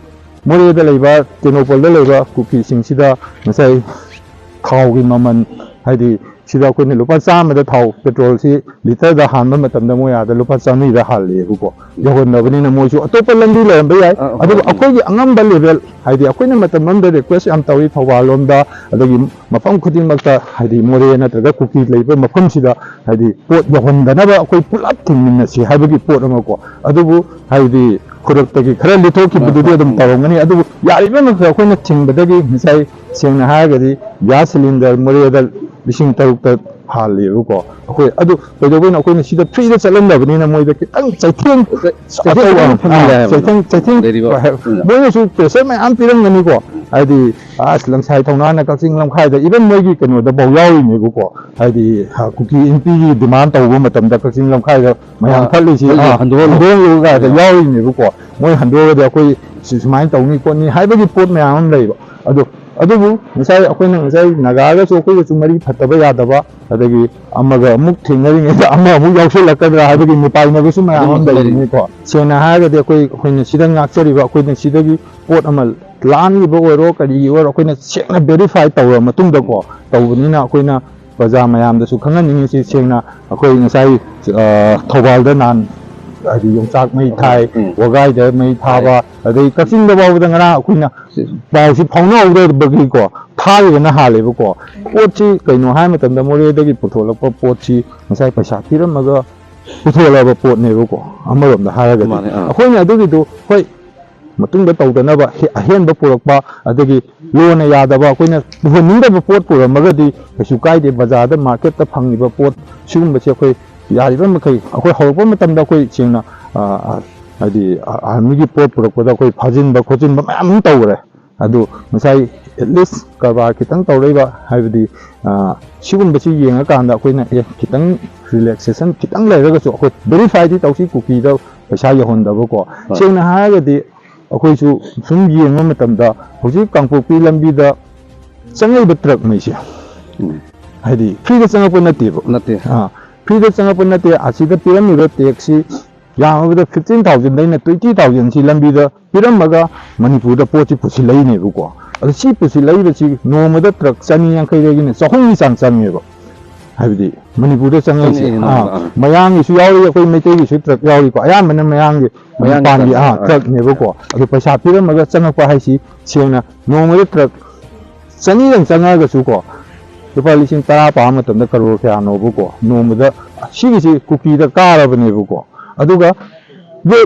ꯃꯣꯔꯦꯗ ꯂꯩꯕ, ꯇꯦꯡꯅꯧꯄꯜꯗ ꯂꯩꯕ ꯀꯨꯀꯤꯁꯤꯡꯁꯤꯗ ꯉꯁꯥꯏ ꯊꯥꯎꯒꯤ ꯃꯃꯜ, ꯍꯥꯏꯗꯤ ꯁꯤꯗ ꯑꯩꯈꯣꯏꯅ ꯂꯨꯄꯥ ꯆꯥꯝꯃꯗ ꯊꯥꯎ ꯄꯦꯇ꯭ꯔꯣꯜꯁꯤ ꯂꯤꯇꯔꯗ ꯍꯥꯟꯕ ꯃꯇꯝꯗ ꯃꯣꯏ ꯑꯥꯗ ꯂꯨꯄꯥ ꯆꯥꯝꯃꯔꯤꯗ ꯍꯥꯜꯂꯦꯕꯀꯣ꯫ ꯌꯧꯍꯟꯗꯕꯅꯤꯅ ꯃꯣꯏꯁꯨ ꯑꯇꯣꯞꯄ ꯂꯝꯕꯤ ꯂꯩꯔꯝꯕ ꯌꯥꯏ, ꯑ, ꯑ, ꯑꯗꯨꯕꯨ ꯍꯣꯏ꯫ ꯑꯩꯈꯣꯏꯒꯤ ꯑꯉꯝꯕ ꯂꯦꯚꯦꯜ, ꯍꯥꯏꯗꯤ ꯑꯩꯈꯣꯏꯅ ꯃꯇꯝ ꯑꯃꯗ ꯔꯤꯀ꯭ꯋꯦꯁ ꯌꯥꯝ ꯇꯧꯏ ꯊꯧꯕꯥꯜ ꯂꯣꯝꯗ, ꯑꯗꯒꯤ ꯃꯐꯝ ꯈꯨꯗꯤꯡꯃꯛꯇ, ꯍꯥꯏꯗꯤ ꯃꯣꯔꯦ ꯅꯠꯇ꯭ꯔꯒ ꯀꯨꯀꯤ ꯂꯩꯕ ꯃꯐꯝꯁꯤꯗ, ꯍꯥꯏꯗꯤ ꯄꯣꯠ ꯌꯧꯍꯟꯗꯅꯕ ꯑꯩꯈꯣꯏ ꯄꯨꯂꯞ ꯊꯤꯡꯃꯤꯟꯅꯁꯤ ꯍꯥꯏꯕꯒꯤ ꯄꯣꯠ ꯑꯃꯀꯣ꯫ ꯑꯗꯨꯕꯨ ꯍꯥꯏꯗꯤ ꯈꯨꯗꯛꯇꯒꯤ ꯈꯔ ꯂꯤꯊꯣꯛꯈꯤꯕꯗꯨꯗꯤ ꯑꯗꯨꯝ ꯇꯧꯔꯝꯒꯅꯤ, ꯑꯗꯨꯕꯨ ꯌꯥꯔꯤꯕ ꯃꯈꯩ ꯑꯩꯈꯣꯏꯅ ꯊꯤꯡꯕꯗꯒꯤ ꯉꯁꯥꯏ ꯁꯦꯡꯅ ꯍꯥꯏꯔꯒꯗꯤ ꯒ꯭ꯌꯥꯁ ꯁꯤꯂꯤꯟꯗꯔ ꯃꯣꯔꯦꯗ ꯂꯤꯁꯤꯡ ꯇꯔꯨꯛꯇ ꯍꯥꯜꯂꯤꯕꯀꯣ꯫ ꯑꯩꯈꯣꯏ ꯑꯗꯨ ꯀꯩꯗꯧꯕꯩꯅꯣ, ꯑꯩꯈꯣꯏꯅ ꯁꯤꯗ ꯐ꯭ꯔꯤꯗ ꯆꯠꯍꯟꯗꯕꯅꯤꯅ ꯃꯣꯏꯗ ꯈꯤꯇꯪ ꯆꯩꯊꯦꯡ ꯆꯩꯊꯦꯡ ꯑꯆꯧꯕ ꯑꯃ ꯐꯪꯍꯜꯂꯦ ꯑꯥ, ꯍꯥꯏꯕ꯫ ꯆꯩꯊꯦꯡ ꯆꯩꯊꯦꯡ ꯂꯩꯔꯤꯕ ꯍꯣꯏ, ꯎꯝ꯫ ꯃꯣꯏꯅꯁꯨ ꯄ꯭ꯔꯦꯁꯔ ꯃꯌꯥꯝ ꯄꯤꯔꯝꯒꯅꯤꯀꯣ꯫ ꯍꯥꯏꯗꯤ ꯑꯁ, ꯂꯪꯁꯥꯏ ꯊꯧꯅꯥꯅ ꯀꯛꯆꯤꯡ ꯂꯝꯈꯥꯏꯗ, ꯏꯚꯟ ꯃꯣꯏꯒꯤ ꯀꯩꯅꯣꯗ ꯐꯥꯎ ꯌꯥꯎꯔꯤꯅꯦꯕꯀꯣ꯫ ꯍꯥꯏꯗꯤ ꯍꯥ, ꯀꯨꯀꯤ ꯏꯟꯄꯤꯒꯤ ꯗꯤꯃꯥꯟ ꯇꯧꯕ ꯃꯇꯝꯗ ꯀꯛꯆꯤꯡ ꯂꯝꯈꯥꯏꯗ ꯃꯌꯥꯝ ꯑꯥ, ꯊꯠꯂꯤꯁꯤ, ꯍꯣꯏ, ꯑꯥ, ꯍꯟꯗꯣꯛꯍꯜꯂꯨ꯫ ꯍꯟꯗꯣꯛꯍꯜꯂꯨ ꯀꯥꯏꯗ ꯑꯥ꯫ ꯌꯥꯎꯔꯤꯅꯦꯕꯀꯣ꯫ ꯃꯣꯏ ꯍꯟꯗꯣꯛꯑꯒꯗꯤ ꯑꯩꯈꯣꯏ ꯁꯤ ꯁꯨꯃꯥꯏꯅ ꯇꯧꯅꯤ ꯈꯣꯠꯅꯤ ꯍꯥꯏꯕꯒꯤ ꯄꯣꯠ ꯃꯌꯥꯝ ꯑꯃ ꯂꯩꯕ꯫ ꯑꯗꯣ ꯑꯗꯨꯕꯨ ꯉꯁꯥꯏ ꯑꯩꯈꯣꯏꯅ ꯉꯁꯥꯏ ꯅꯥꯒꯥꯒꯁꯨ ꯑꯩꯈꯣꯏꯒꯁꯨ ꯃꯔꯤ ꯐꯠꯇꯕ ꯌꯥꯗꯕ, ꯑꯗꯒꯤ ꯑꯃꯒ ꯑꯃꯨꯛ ꯊꯦꯡꯅꯔꯤꯉꯩꯗ ꯑꯃ ꯑꯃꯨꯛ ꯌꯥꯎꯁꯜꯂꯛꯀꯗ꯭ꯔꯥ ꯍꯥꯏꯕꯒꯤ ꯃꯤꯄꯥꯏꯅꯕꯁꯨ ꯃꯌꯥꯝ ꯑꯃ ꯑꯗꯨꯃꯛꯁꯨ ꯂꯩꯔꯤ꯫ ꯂꯩꯕꯅꯤꯀꯣ꯫ ꯁꯦꯡꯅ ꯍꯥꯏꯔꯒꯗꯤ ꯑꯩꯈꯣꯏ, ꯑꯩꯈꯣꯏꯅ ꯁꯤꯗ ꯉꯥꯛꯆꯔꯤꯕ, ꯑꯩꯈꯣꯏꯅ ꯁꯤꯗꯒꯤ ꯄꯣꯠ ꯑꯃ ꯂꯥꯟꯈꯤꯕ ꯑꯣꯏꯔꯣ ꯀꯔꯤꯒꯤ ꯑꯣꯏꯔꯣ ꯑꯩꯈꯣꯏꯅ ꯁꯦꯡꯅ ꯚꯦꯔꯤꯐꯥꯏ ꯇꯧꯔꯕ ꯃꯇꯨꯡꯗꯀꯣ ꯇꯧꯕꯅꯤꯅ ꯑꯩꯈꯣꯏꯅ ꯄ꯭ꯔꯖꯥ ꯃꯌꯥꯝꯗꯁꯨ ꯈꯪꯍꯟꯅꯤꯡꯉꯤꯁꯤ ꯁꯦꯡꯅ ꯑꯩꯈꯣꯏ ꯉꯁꯥꯏ, ꯑ, ꯊꯧꯕꯥꯜꯗ ꯅꯍꯥꯟ ꯍꯥꯏꯗꯤ ꯌꯣꯡꯆꯥꯛ ꯃꯩ ꯊꯥꯏ, ꯎꯝ꯫ ꯋꯥꯒꯥꯏꯗ ꯃꯩ ꯊꯥꯕ, ꯑꯗꯩ ꯀꯛꯆꯤꯡꯗ ꯐꯥꯎꯕꯗ ꯉꯔꯥꯡ ꯑꯩꯈꯣꯏꯅ ꯁꯤ ꯄꯥꯎꯁꯤ ꯐꯥꯎꯅꯍꯧꯗꯕꯒꯤꯀꯣ ꯊꯥꯈꯤꯕꯅ ꯍꯥꯜꯂꯦꯕꯀꯣ꯫ ꯄꯣꯠꯁꯤ ꯀꯩꯅꯣ ꯍꯥꯏ ꯃꯇꯝꯗ ꯃꯣꯔꯦꯗꯒꯤ ꯄꯨꯊꯣꯛꯂꯛꯄ ꯄꯣꯠꯁꯤ ꯉꯁꯥꯏ ꯄꯩꯁꯥ ꯄꯤꯔꯝꯃꯒ ꯄꯨꯊꯣꯛꯂꯛꯑꯕ ꯄꯣꯠꯅꯦꯕꯀꯣ꯫ ꯑꯃꯔꯣꯝꯗ ꯍꯥꯏꯔꯒꯗꯤ ꯃꯥꯅꯦ, ꯑꯥ꯫ ꯑꯩꯈꯣꯏꯅ ꯑꯗꯨꯒꯤꯗꯨ ꯍꯣꯏ ꯃꯇꯨꯡꯗ ꯇꯧꯗꯅꯕ ꯍꯦ-, ꯑꯍꯦꯟꯕ ꯄꯨꯔꯛꯄ, ꯑꯗꯒꯤ ꯂꯣꯅ ꯌꯥꯗꯕ, ꯑꯩꯈꯣꯏꯅ ꯄꯨꯍꯟꯅꯤꯡꯗꯕ ꯄꯣꯠ ꯄꯨꯔꯝꯃꯒꯗꯤ ꯀꯩꯁꯨ ꯀꯥꯏꯗꯦ꯫ ꯕꯖꯥꯔꯗ, ꯃꯥꯔꯀꯦꯠꯇ ꯐꯪꯉꯤꯕ ꯄꯣꯠ ꯁꯤꯒꯨꯝꯕꯁꯦ ꯑꯩꯈꯣꯏ ꯌꯥꯔꯤꯕ ꯃꯈꯩ ꯑꯩꯈꯣꯏ ꯍꯧꯔꯛꯄ ꯃꯇꯝꯗ ꯑꯩꯈꯣꯏ ꯁꯦꯡꯅ, ꯑ, ꯍꯥꯏꯗꯤ ꯑ-, ꯑꯥꯔꯃꯤꯒꯤ ꯄꯣꯠ ꯄꯨꯔꯛꯄꯗ ꯑꯩꯈꯣꯏ ꯐꯥꯖꯤꯟꯕ ꯈꯣꯠꯆꯤꯟꯕ ꯃꯌꯥꯝ ꯑꯃ ꯇꯧꯈ꯭ꯔꯦ꯫ ꯑꯗꯨ ꯉꯁꯥꯏ at least ꯀꯔꯕꯥꯔ ꯈꯤꯇꯪ ꯇꯧꯔꯛꯏꯕ, ꯍꯥꯏꯕꯗꯤ, ꯑ, ꯁꯤꯒꯨꯝꯕꯁꯤ ꯌꯦꯡꯉꯀꯥꯟꯗ ꯑꯩꯈꯣꯏꯅ, ꯑꯦ, ꯈꯤꯇꯪ ꯔꯤꯂꯦꯛꯁꯦꯁꯟ ꯈꯤꯇꯪ ꯂꯩꯔꯒꯁꯨ ꯑꯩꯈꯣꯏ ꯚꯦꯔꯤꯐꯥꯏꯗꯤ ꯇꯧꯁꯤ, ꯀꯨꯀꯤꯗ ꯄꯩꯁꯥ ꯌꯧꯍꯟꯗꯕꯀꯣ꯫ ꯍꯣꯏ꯫ ꯁꯦꯡꯅ ꯍꯥꯏꯔꯒꯗꯤ ꯑꯩꯈꯣꯏꯁꯨ ꯁꯨꯝ ꯌꯦꯡꯕ ꯃꯇꯝꯗ ꯍꯧꯖꯤꯛ ꯀꯥꯡꯄꯣꯛꯄꯤ ꯂꯝꯕꯤꯗ ꯆꯪꯉꯛꯏꯕ ꯇ꯭ꯔꯛꯉꯩꯁꯦ, ꯎꯝ꯫ ꯍꯥꯏꯗꯤ ꯐ꯭ꯔꯤꯗ ꯆꯪꯉꯛꯄ ꯅꯠꯇꯦꯕ꯫ ꯅꯠꯇꯦ꯫ ꯑꯥ, ꯐ꯭ꯔꯤꯗ ꯆꯪꯉꯛꯄ ꯅꯠꯇꯦ, ꯑꯁꯤꯗ ꯄꯤꯔꯝꯃꯤꯕ ꯇꯦꯛꯁꯁꯤ ꯌꯥꯝꯃꯕꯗ fifteen thousand ꯗꯩꯅ twenty thousand ꯁꯤ ꯂꯝꯕꯤꯗ ꯄꯤꯔꯝꯃꯒ ꯃꯅꯤꯄꯨꯔꯗ ꯄꯣꯠꯁꯤ ꯄꯨꯁꯤꯜꯂꯛꯏꯅꯦꯕꯀꯣ꯫ ꯑꯗꯣ ꯁꯤ ꯄꯨꯁꯤꯜꯂꯛꯏꯕꯁꯤ ꯅꯣꯡꯃꯗ ꯇ꯭ꯔꯛ ꯆꯅꯤ ꯌꯥꯡꯈꯩꯗꯒꯤꯅ ꯆꯍꯨꯝꯒꯤ ꯆꯥꯡ ꯆꯪꯉꯦꯕ꯫ ꯍꯥꯏꯕꯗꯤ ꯃꯅꯤꯄꯨꯔꯗ ꯆꯪꯉꯛꯏꯁꯦ꯫ ꯆꯪꯉꯛꯏꯅꯦ ꯅꯣꯡꯃꯗ, ꯑꯥ, ꯑꯥ꯫ ꯃꯌꯥꯡꯒꯤꯁꯨ ꯌꯥꯎꯔꯤ, ꯑꯩꯈꯣꯏ ꯃꯩꯇꯩꯒꯤꯁꯨ ꯇ꯭ꯔꯛ ꯌꯥꯎꯔꯤꯀꯣ꯫ ꯑꯌꯥꯝꯕꯅ ꯃꯌꯥꯡꯒꯤ ꯃꯌꯥꯡꯒꯤ ꯃꯄꯥꯟꯒꯤ, ꯇ꯭ꯔꯛ, ꯑꯥ, ꯑꯥ꯫ ꯇ꯭ꯔꯛꯅꯦꯕꯀꯣ꯫ ꯑꯗꯣ ꯄꯩꯁꯥ ꯄꯤꯔꯝꯃꯒ ꯆꯪꯉꯛꯄ ꯍꯥꯏꯁꯤ ꯁꯦꯡꯅ ꯅꯣꯡꯃꯗ ꯇ꯭ꯔꯛ ꯆꯅꯤꯗꯪ ꯆꯪꯉꯛꯑꯒꯁꯨꯀꯣ, ꯂꯨꯄꯥ ꯂꯤꯁꯤꯡ ꯇꯔꯥ ꯄꯥꯕ ꯃꯇꯝꯗ ꯀꯔꯣꯔ ꯀꯌꯥꯅꯣꯕꯀꯣ꯫ ꯅꯣꯡꯃꯗ ꯁꯤꯒꯤꯁꯤ ꯀꯨꯀꯤꯗ ꯀꯥꯔꯕꯅꯦꯕꯀꯣ꯫ ꯑꯗꯨꯒ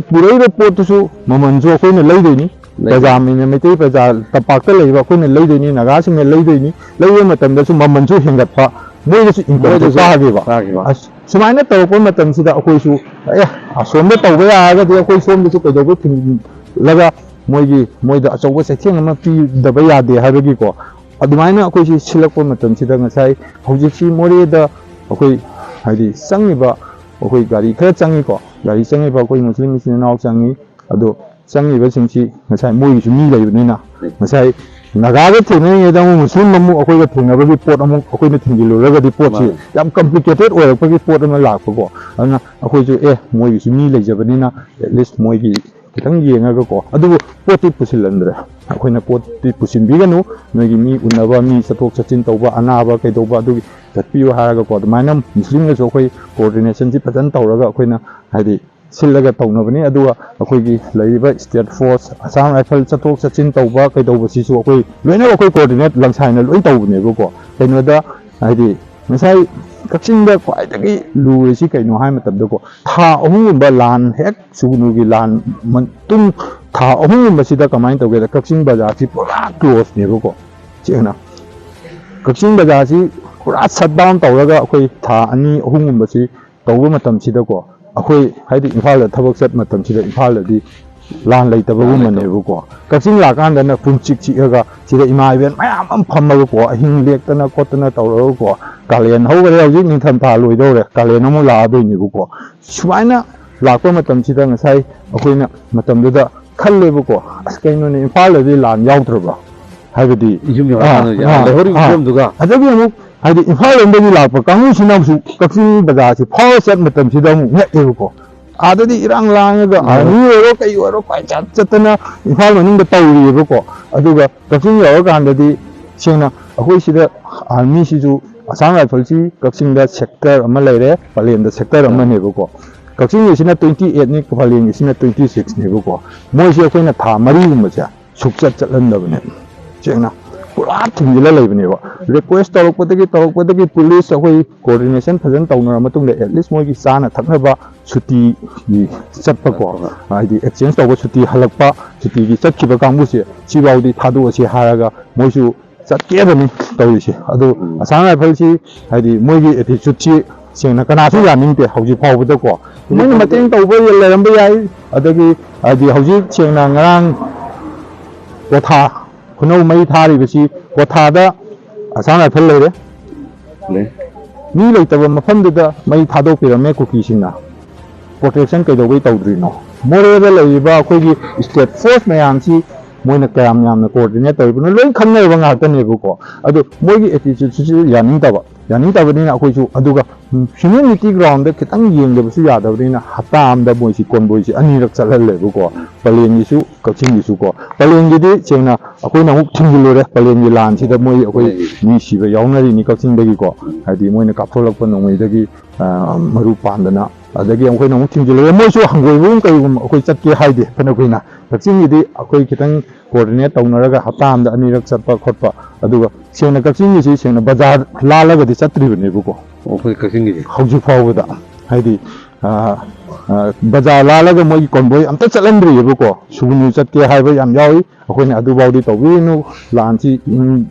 ꯄꯨꯔꯛꯏꯕ ꯄꯣꯠꯇꯨꯁꯨ ꯃꯃꯜꯁꯨ ꯑꯩꯈꯣꯏꯅ ꯂꯩꯗꯣꯏꯅꯤ꯫ ꯂꯩꯗꯣꯏꯅꯤ꯫ ꯄ꯭ꯔꯖꯥ, ꯃꯩꯇꯩ ꯄ꯭ꯔꯖꯥ, ꯇꯝꯄꯥꯛꯇ ꯂꯩꯔꯤꯕ ꯑꯩꯈꯣꯏꯅ ꯂꯩꯗꯣꯏꯅꯤ, ꯅꯥꯒꯥꯁꯤꯡꯅ ꯂꯩꯗꯣꯏꯅꯤ꯫ ꯂꯩꯕ ꯃꯇꯝꯗꯁꯨ ꯃꯃꯜꯁꯨ ꯍꯦꯟꯒꯠꯄ, ꯃꯣꯏꯗꯁꯨ ꯏꯟꯀꯝꯁꯨ ꯃꯣꯏꯗꯁꯨ ꯀꯥꯈꯤꯕ꯫ ꯀꯥꯈꯤꯕ꯫ ꯑꯁ, ꯁꯨꯃꯥꯏꯅ ꯇꯧꯔꯛꯄ ꯃꯇꯝꯁꯤꯗ ꯑꯩꯈꯣꯏꯁꯨ, ꯑꯦ, ꯑꯁꯣꯝꯗ ꯇꯧꯕ ꯌꯥꯔꯒꯗꯤ ꯑꯩꯈꯣꯏ ꯁꯣꯝꯗꯁꯨ ꯀꯩꯗꯧꯕ ꯊꯤꯡꯂꯒ ꯃꯣꯏꯒꯤ, ꯃꯣꯏꯗ ꯑꯆꯧꯕ ꯆꯩꯊꯦꯡ ꯑꯃ ꯄꯤꯗꯕ ꯌꯥꯗꯦ ꯍꯥꯏꯕꯒꯤꯀꯣ꯫ ꯑꯗꯨꯃꯥꯏꯅ ꯑꯩꯈꯣꯏꯁꯤ ꯁꯤꯜꯂꯛꯄ ꯃꯇꯝꯁꯤꯗ ꯉꯁꯥꯏ ꯍꯧꯖꯤꯛꯁꯤ ꯃꯣꯔꯦꯗ ꯑꯩꯈꯣꯏ, ꯍꯥꯏꯗꯤ, ꯆꯪꯉꯤꯕ ꯑꯩꯈꯣꯏ ꯒꯥꯔꯤ ꯈꯔ ꯆꯪꯉꯤꯀꯣ꯫ ꯒꯥꯔꯤ ꯆꯪꯉꯤꯕ ꯑꯩꯈꯣꯏ ꯃꯨꯁꯂꯤꯝ ꯏꯆꯤꯟ ꯏꯅꯥꯎ ꯆꯪꯉꯤ꯫ ꯑꯗꯣ ꯆꯪꯉꯤꯕꯁꯤꯡꯁꯤ ꯉꯁꯥꯏ ꯃꯣꯏꯒꯤꯁꯨ ꯃꯤ ꯂꯩꯕꯅꯤꯅ, ꯉꯁꯥꯏ ꯅꯥꯒꯥꯒ ꯊꯦꯡꯅꯔꯤꯉꯩꯗ ꯑꯃꯨꯛ ꯃꯨꯁꯂꯤꯝ ꯑꯃꯨꯛ ꯑꯩꯈꯣꯏꯒ ꯊꯦꯡꯅꯕꯒꯤ ꯄꯣꯠ ꯑꯃꯨꯛ ꯑꯩꯈꯣꯏꯅ ꯊꯤꯡꯖꯤꯜꯂꯨꯔꯒꯗꯤ ꯄꯣꯠꯁꯤ ꯃꯥꯅꯦ꯫ ꯌꯥꯝ complicated ꯑꯣꯏꯔꯛꯄꯒꯤ ꯄꯣꯠ ꯑꯃ ꯂꯥꯛꯄꯀꯣ꯫ ꯑꯗꯨꯅ ꯑꯩꯈꯣꯏꯁꯨ, ꯑꯦ, ꯃꯣꯏꯒꯤꯁꯨ ꯃꯤ ꯂꯩꯖꯕꯅꯤꯅ, at least ꯃꯣꯏꯒꯤ ꯈꯤꯇꯪ ꯌꯦꯡꯉꯒꯀꯣ꯫ ꯑꯗꯨꯕꯨ ꯄꯣꯠꯇꯤ ꯄꯨꯁꯤꯜꯍꯟꯗ꯭ꯔꯦ꯫ ꯑꯩꯈꯣꯏꯅ ꯄꯣꯠꯇꯤ ꯄꯨꯁꯤꯟꯕꯤꯒꯅꯨ, ꯅꯣꯏꯒꯤ ꯃꯤ ꯎꯅꯕ, ꯃꯤ ꯆꯠꯊꯣꯛ ꯆꯠꯁꯤꯟ ꯇꯧꯕ, ꯑꯅꯥꯕ ꯀꯩꯗꯧꯕ, ꯑꯗꯨꯒꯤ ꯆꯠꯄꯤꯌꯨ ꯍꯥꯏꯔꯒꯀꯣ꯫ ꯑꯗꯨꯃꯥꯏꯅ ꯃꯨꯁꯂꯤꯝꯒꯁꯨ ꯑꯩꯈꯣꯏ coordination ꯁꯤ ꯐꯖꯅ ꯇꯧꯔꯒ ꯑꯩꯈꯣꯏꯅ, ꯍꯥꯏꯗꯤ, ꯁꯤꯜꯂꯒ ꯇꯧꯅꯕꯅꯤ꯫ ꯑꯗꯨꯒ ꯑꯩꯈꯣꯏꯒꯤ ꯂꯩꯔꯤꯕ state force, Assam Rifle ꯆꯠꯊꯣꯛ ꯆꯠꯁꯤꯟ ꯇꯧꯕ ꯀꯩꯗꯧꯕꯁꯤꯁꯨ ꯑꯩꯈꯣꯏ ꯂꯣꯏꯅ ꯑꯩꯈꯣꯏ coordinate ꯂꯪꯁꯥꯏꯅ ꯂꯣꯏ ꯇꯧꯕꯅꯦꯕꯀꯣ꯫ ꯀꯩꯅꯣꯗ, ꯍꯥꯏꯗꯤ, ꯉꯁꯥꯏ ꯀꯛꯆꯤꯡꯗ ꯈ꯭ꯋꯥꯏꯗꯒꯤ ꯂꯨꯔꯤꯁꯤ ꯀꯩꯅꯣ ꯍꯥꯏ ꯃꯇꯝꯗꯀꯣ, ꯊꯥ ꯑꯍꯨꯝꯒꯨꯝꯕ ꯂꯥꯟ ꯍꯦꯛ ꯁꯨꯒꯅꯨꯒꯤ ꯂꯥꯟ ꯃꯇꯨꯡ ꯊꯥ ꯑꯍꯨꯝꯒꯨꯝꯕꯁꯤꯗ ꯀꯃꯥꯏꯅ ꯇꯧꯒꯦꯗ, ꯀꯛꯆꯤꯡ ꯕꯖꯥꯔꯁꯤ ꯄꯨꯔꯥ close ꯅꯦꯕꯀꯣ꯫ ꯁꯦꯡꯅ ꯀꯛꯆꯤꯡ ꯕꯖꯥꯔꯁꯤ ꯄꯨꯔꯥ shut down ꯇꯧꯔꯒ ꯑꯩꯈꯣꯏ ꯊꯥ ꯑꯅꯤ ꯑꯍꯨꯝꯒꯨꯝꯕꯁꯤ ꯇꯧꯕ ꯃꯇꯝꯁꯤꯗꯀꯣ, ꯑꯩꯈꯣꯏ, ꯍꯥꯏꯗꯤ, ꯏꯝꯐꯥꯜꯗ ꯊꯕꯛ ꯆꯠꯄ ꯃꯇꯝꯁꯤꯗ ꯏꯝꯐꯥꯜꯗꯗꯤ ꯂꯥꯟ ꯂꯩꯇꯕꯒꯨꯝꯕꯅꯦꯕꯀꯣ꯫ ꯀꯛꯆꯤꯡ ꯂꯥꯛꯀꯥꯟꯗꯅ ꯄꯨꯡ ꯆꯤꯛ ꯆꯤꯛꯑꯒ ꯁꯤꯗ ꯏꯃꯥ ꯏꯕꯦꯟ ꯃꯌꯥꯝ ꯑꯃ ꯐꯝꯃꯒꯀꯣ, ꯑꯍꯤꯡ ꯂꯦꯛꯇꯅ ꯈꯣꯠꯇꯅ ꯇꯧꯔꯒꯀꯣ, ꯀꯥꯂꯦꯟ ꯍꯧꯈꯔꯦ, ꯍꯧꯖꯤꯛ ꯅꯤꯡꯊꯝꯊꯥ ꯂꯣꯏꯗꯧꯔꯦ, ꯀꯥꯂꯦꯟ ꯑꯃꯨꯛ ꯂꯥꯛꯑꯗꯣꯏꯅꯦꯕꯀꯣ꯫ ꯁꯨꯃꯥꯏꯅ ꯂꯥꯛꯄ ꯃꯇꯝꯁꯤꯗ ꯉꯁꯥꯏ ꯑꯩꯈꯣꯏꯅ ꯃꯇꯝꯗꯨꯗ ꯈꯜꯂꯦꯕꯀꯣ, "ꯑꯁ, ꯀꯩꯅꯣꯅꯦ, ꯏꯝꯐꯥꯜꯗꯗꯤ ꯂꯥꯟ ꯌꯥꯎꯗ꯭ꯔꯕ?" ꯍꯥꯏꯕꯗꯤ, ꯌꯨꯝ ꯌꯧꯔꯀꯥꯟꯗ ꯑꯥ, ꯌꯥ-, ꯑꯥ, ꯂꯩꯍꯧꯔꯤꯕ ꯑꯥ꯫ ꯐꯤꯕꯝꯗꯨꯒ꯫ ꯑꯗꯒꯤ ꯑꯃꯨꯛ, ꯍꯥꯏꯗꯤ, ꯏꯝꯐꯥꯜ ꯂꯣꯝꯗꯒꯤ ꯂꯥꯛꯄ ꯀꯥꯡꯕꯨꯁꯤꯅ ꯑꯃꯨꯛꯁꯨ ꯀꯛꯆꯤꯡ ꯕꯖꯥꯔꯁꯤ ꯐꯥꯎꯔ ꯆꯠ ꯃꯇꯝꯁꯤꯗ ꯑꯃꯨꯛ ꯉꯛꯑꯦꯕꯀꯣ꯫ ꯑꯥꯗꯗꯤ ꯏꯔꯥꯡ ꯂꯥꯡꯉꯒ ꯎꯝ꯫ ꯑꯥꯔꯃꯤ ꯑꯣꯏꯔꯣ ꯀꯩ ꯑꯣꯏꯔꯣ ꯀꯣꯏꯆꯠ ꯆꯠꯇꯅ ꯏꯝꯐꯥꯜ ꯃꯅꯨꯡꯗ ꯇꯧꯔꯤꯑꯕꯀꯣ꯫ ꯑꯗꯨꯒ ꯀꯛꯆꯤꯡ ꯌꯧꯔꯀꯥꯟꯗꯗꯤ, ꯁꯦꯡꯅ, ꯑꯩꯈꯣꯏ ꯁꯤꯗ ꯑꯥꯔꯃꯤꯁꯤꯁꯨ, ꯑꯁꯥꯝ ꯔꯥꯏꯐꯜꯁꯤ ꯀꯛꯆꯤꯡꯗ ꯁꯦꯛꯇꯔ ꯑꯃ ꯂꯩꯔꯦ, ꯄꯂꯦꯟꯗ ꯁꯦꯛꯇꯔ ꯑꯃꯅꯦꯕꯀꯣ꯫ ꯀꯛꯆꯤꯡꯒꯤꯁꯤꯅ twenty eight ꯅꯤ, ꯄꯂꯦꯟꯒꯤꯁꯤꯅ twenty six ꯅꯦꯕꯀꯣ꯫ ꯃꯣꯏꯁꯦ ꯑꯩꯈꯣꯏꯅ ꯊꯥ ꯃꯔꯤꯒꯨꯝꯕꯁꯦ ꯁꯨꯛꯆꯠ ꯆꯠꯍꯟꯗꯕꯅꯦ꯫ ꯁꯦꯡꯅ ꯄꯨꯔꯥ ꯊꯤꯡꯖꯤꯜꯂ ꯂꯩꯕꯅꯦꯕ꯫ ꯔꯤꯀ꯭ꯋꯦꯁ ꯇꯧꯔꯛꯄꯗꯒꯤ, ꯇꯧꯔꯛꯄꯗꯒꯤ ꯄꯨꯂꯤꯁ ꯑꯩꯈꯣꯏ ꯀꯣꯑꯣꯔꯗꯤꯅꯦꯁꯟ ꯐꯖꯅ ꯇꯧꯅꯔ ꯃꯇꯨꯡꯗ, at least ꯃꯣꯏꯒꯤ ꯆꯥꯅ ꯊꯛꯅꯕ ꯁꯨꯇꯤꯒꯤ ꯆꯠꯄꯀꯣ, ꯍꯣꯏ꯫ ꯍꯥꯏꯗꯤ ꯑꯦꯛꯆꯦꯟꯖ ꯇꯧꯕ ꯁꯨꯇꯤ ꯍꯜꯂꯛꯄ, ꯁꯨꯇꯤꯒꯤ ꯆꯠꯈꯤꯕ ꯀꯥꯡꯕꯨꯁꯦ ꯁꯤꯐꯥꯎꯗꯤ ꯊꯥꯗꯣꯛꯑꯁꯤ ꯍꯥꯏꯔꯒ ꯃꯣꯏꯁꯨ ꯆꯠꯀꯦꯗꯅꯤ ꯇꯧꯔꯤꯁꯦ꯫ ꯑꯗꯨ ꯎꯝ꯫ ꯑꯁꯥꯝ ꯔꯥꯏꯐꯜꯁꯤ, ꯍꯥꯏꯗꯤ ꯃꯣꯏꯒꯤ ꯑꯦꯇꯤꯆꯨꯠꯁꯤ ꯁꯦꯡꯅ ꯀꯅꯥꯁꯨ ꯌꯥꯅꯤꯡꯗꯦ ꯍꯧꯖꯤꯛ ꯐꯥꯎꯕꯗꯀꯣ꯫ ꯃꯣꯏꯅ ꯃꯇꯦꯡ ꯇꯧꯕ ꯂꯩꯔꯝꯕ ꯌꯥꯏ, ꯑꯗꯒꯤ, ꯍꯥꯏꯗꯤ ꯍꯧꯖꯤꯛ ꯁꯦꯡꯅ ꯉꯔꯥꯡ ꯀꯣꯊꯥ ꯈꯨꯅꯧ ꯃꯩ ꯊꯥꯔꯤꯕꯁꯤ ꯀꯣꯊꯥꯗ ꯑꯁꯥꯝ ꯔꯥꯏꯐꯜ ꯂꯩꯔꯦ꯫ ꯂꯩ꯫ ꯃꯤ ꯂꯩꯇꯕ ꯃꯐꯝꯗꯨꯗ ꯃꯩ ꯊꯥꯗꯣꯛꯄꯤꯔꯝꯃꯦ ꯀꯨꯀꯤꯁꯤꯡꯅ꯫ ꯄ꯭ꯔꯣꯇꯦꯛꯁꯟ ꯀꯩꯗꯧꯕꯩ ꯇꯧꯗ꯭ꯔꯤꯅꯣ? ꯃꯣꯔꯦꯗ ꯂꯩꯔꯤꯕ ꯑꯩꯈꯣꯏꯒꯤ ꯁ꯭ꯇꯦꯠ ꯐꯣꯔꯁ ꯃꯌꯥꯝꯁꯤ ꯃꯣꯏꯅ ꯀꯌꯥꯝ ꯌꯥꯝꯅ ꯀꯣꯑꯣꯔꯗꯤꯅꯦꯠ ꯇꯧꯔꯤꯕꯅꯣ? ꯂꯣꯏ ꯈꯪꯅꯔꯕ ꯉꯥꯛꯇꯅꯦꯕꯀꯣ꯫ ꯑꯗꯣ ꯃꯣꯏꯒꯤ ꯑꯦꯇꯤꯆꯨꯠꯁꯤꯁꯨ ꯌꯥꯅꯤꯡꯗꯕ, ꯌꯥꯅꯤꯡꯗꯕꯅꯤꯅ ꯑꯩꯈꯣꯏꯁꯨ, ꯑꯗꯨꯒ ꯍ꯭ꯌꯨꯃꯦꯟ ꯔꯥꯏꯠꯀꯤ ꯒ꯭ꯔꯥꯎꯟꯗ ꯈꯤꯇꯪ ꯌꯦꯡꯗꯕꯁꯨ ꯌꯥꯗꯕꯅꯤꯅ ꯍꯞꯇꯥ ꯑꯃꯗ ꯃꯣꯏꯁꯤ ꯀꯣꯟꯕꯣꯏꯁꯤ ꯑꯅꯤꯔꯛ ꯆꯠꯍꯜꯂꯦꯕꯀꯣ꯫ ꯄꯂꯦꯟꯒꯤꯁꯨ ꯀꯛꯆꯤꯡꯒꯤꯁꯨꯀꯣ꯫ ꯄꯂꯦꯟꯒꯤꯗꯤ ꯁꯦꯡꯅ ꯑꯩꯈꯣꯏꯅ ꯑꯃꯨꯛ ꯊꯤꯡꯖꯤꯜꯂꯨꯔꯦ, ꯄꯂꯦꯟꯒꯤ ꯂꯥꯟꯁꯤꯗ ꯃꯣꯏ, ꯑꯩꯈꯣꯏ ꯃꯤ ꯁꯤꯕ ꯌꯥꯎꯅꯔꯤꯅꯤ ꯀꯛꯆꯤꯡꯗꯒꯤꯀꯣ꯫ ꯍꯥꯏꯗꯤ ꯃꯣꯏꯅ ꯀꯥꯞꯊꯣꯛꯂꯛꯄ ꯅꯣꯡꯃꯩꯗꯒꯤ, ꯑ, ꯃꯔꯨ ꯄꯥꯟꯗꯅ, ꯑꯗꯒꯤ ꯑꯩꯈꯣꯏꯅ ꯑꯃꯨꯛ ꯊꯤꯡꯖꯤꯜꯂꯨꯔꯦ꯫ ꯃꯣꯏꯁꯨ ꯍꯪꯒꯣꯏꯕꯒꯨꯝ ꯀꯩꯒꯨꯝ ꯑꯩꯈꯣꯏ ꯆꯠꯀꯦ ꯍꯥꯏꯗꯦ ꯐꯅ ꯀꯨꯏꯅ꯫ ꯀꯛꯆꯤꯡꯒꯤꯗꯤ ꯑꯩꯈꯣꯏ ꯈꯤꯇꯪ ꯀꯣꯑꯣꯔꯗꯤꯅꯦꯠ ꯇꯧꯅꯔꯒ ꯍꯞꯇꯥ ꯑꯃꯗ ꯑꯅꯤꯔꯛ ꯆꯠꯄ ꯈꯣꯠꯄ, ꯑꯗꯨꯒ ꯁꯦꯡꯅ ꯀꯛꯆꯤꯡꯒꯤꯁꯤ ꯁꯦꯡꯅ ꯕꯖꯥꯔ ꯂꯥꯜꯂꯒꯗꯤ ꯆꯠꯇ꯭ꯔꯤꯕꯅꯦꯕꯀꯣ꯫ ꯑꯣ, ꯑꯩꯈꯣꯏ ꯀꯛꯆꯤꯡꯒꯤꯁꯦ? ꯍꯧꯖꯤꯛ ꯐꯥꯎꯕꯗ꯫ ꯍꯥꯏꯗꯤ, ꯑ, ꯑ, ꯕꯖꯥꯔ ꯂꯥꯜꯂꯒ ꯃꯣꯏꯒꯤ ꯀꯣꯟꯕꯣꯏ ꯑꯝꯇ ꯆꯠꯍꯟꯗ꯭ꯔꯤꯑꯕꯀꯣ꯫ ꯁꯨꯒꯨꯅꯨ ꯆꯠꯀꯦ ꯍꯥꯏꯕ ꯌꯥꯝ ꯌꯥꯎꯏ꯫ ꯑꯩꯈꯣꯏꯅ ꯑꯗꯨꯐꯥꯎꯗꯤ ꯇꯧꯕꯤꯔꯨꯅꯨ, ꯂꯥꯟꯁꯤ ꯏꯪ-,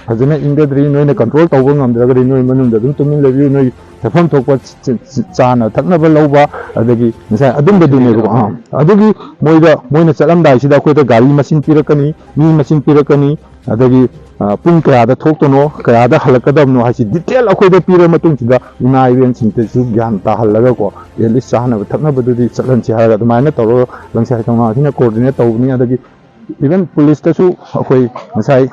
ꯐꯖꯅ ꯏꯪꯒꯗ꯭ꯔꯤ, ꯅꯣꯏꯅ ꯀꯟꯇ꯭ꯔꯣꯜ ꯇꯧꯕ ꯉꯝꯗ꯭ꯔꯒꯗꯤ ꯅꯣꯏ ꯃꯅꯨꯡꯗ ꯑꯗꯨꯝ ꯇꯨꯃꯤꯟ ꯂꯩꯕꯤꯌꯨ, ꯅꯣꯏ ꯆꯠꯐꯝ ꯊꯣꯛꯄ ꯆ-, ꯆ-, ꯆꯥꯅ ꯊꯛꯅꯕ ꯂꯧꯕ, ꯑꯗꯒꯤ ꯉꯁꯥꯏ ꯑꯗꯨꯝꯕꯗꯨꯅꯦꯕꯀꯣ꯫ ꯑꯥ, ꯑꯗꯨꯒꯤ ꯃꯣꯏꯗ, ꯃꯣꯏꯅ ꯆꯠꯂꯝꯗꯥꯏꯁꯤꯗ ꯑꯩꯈꯣꯏꯗ ꯒꯥꯔꯤ ꯃꯁꯤꯡ ꯄꯤꯔꯛꯀꯅꯤ, ꯃꯤ ꯃꯁꯤꯡ ꯄꯤꯔꯛꯀꯅꯤ, ꯑꯗꯒꯤ ꯑ, ꯄꯨꯡ ꯀꯌꯥꯗ ꯊꯣꯛꯇꯣꯏꯅꯣ, ꯀꯌꯥꯗ ꯍꯜꯂꯛꯀꯗꯕꯅꯣ ꯍꯥꯏꯁꯤ detail ꯑꯩꯈꯣꯏꯗ ꯄꯤꯔ ꯃꯇꯨꯡꯁꯤꯗ ꯏꯃꯥ ꯏꯕꯦꯟꯁꯤꯡꯗꯁꯨ ꯒ꯭ꯌꯥꯟ ꯇꯥꯍꯜꯂꯒꯀꯣ, at least ꯆꯥꯅꯕ ꯊꯛꯅꯕꯗꯨꯗꯤ ꯆꯠꯍꯟꯁꯤ ꯍꯥꯏꯔꯒ ꯑꯗꯨꯃꯥꯏꯅ ꯇꯧꯔꯒ ꯂꯪꯁꯥꯏ ꯊꯧꯅꯥꯁꯤꯅ coordinate ꯇꯧꯕꯅꯤ꯫ ꯑꯗꯒꯤ even ꯄꯨꯂꯤꯁꯇꯁꯨ ꯑꯩꯈꯣꯏ ꯉꯁꯥꯏ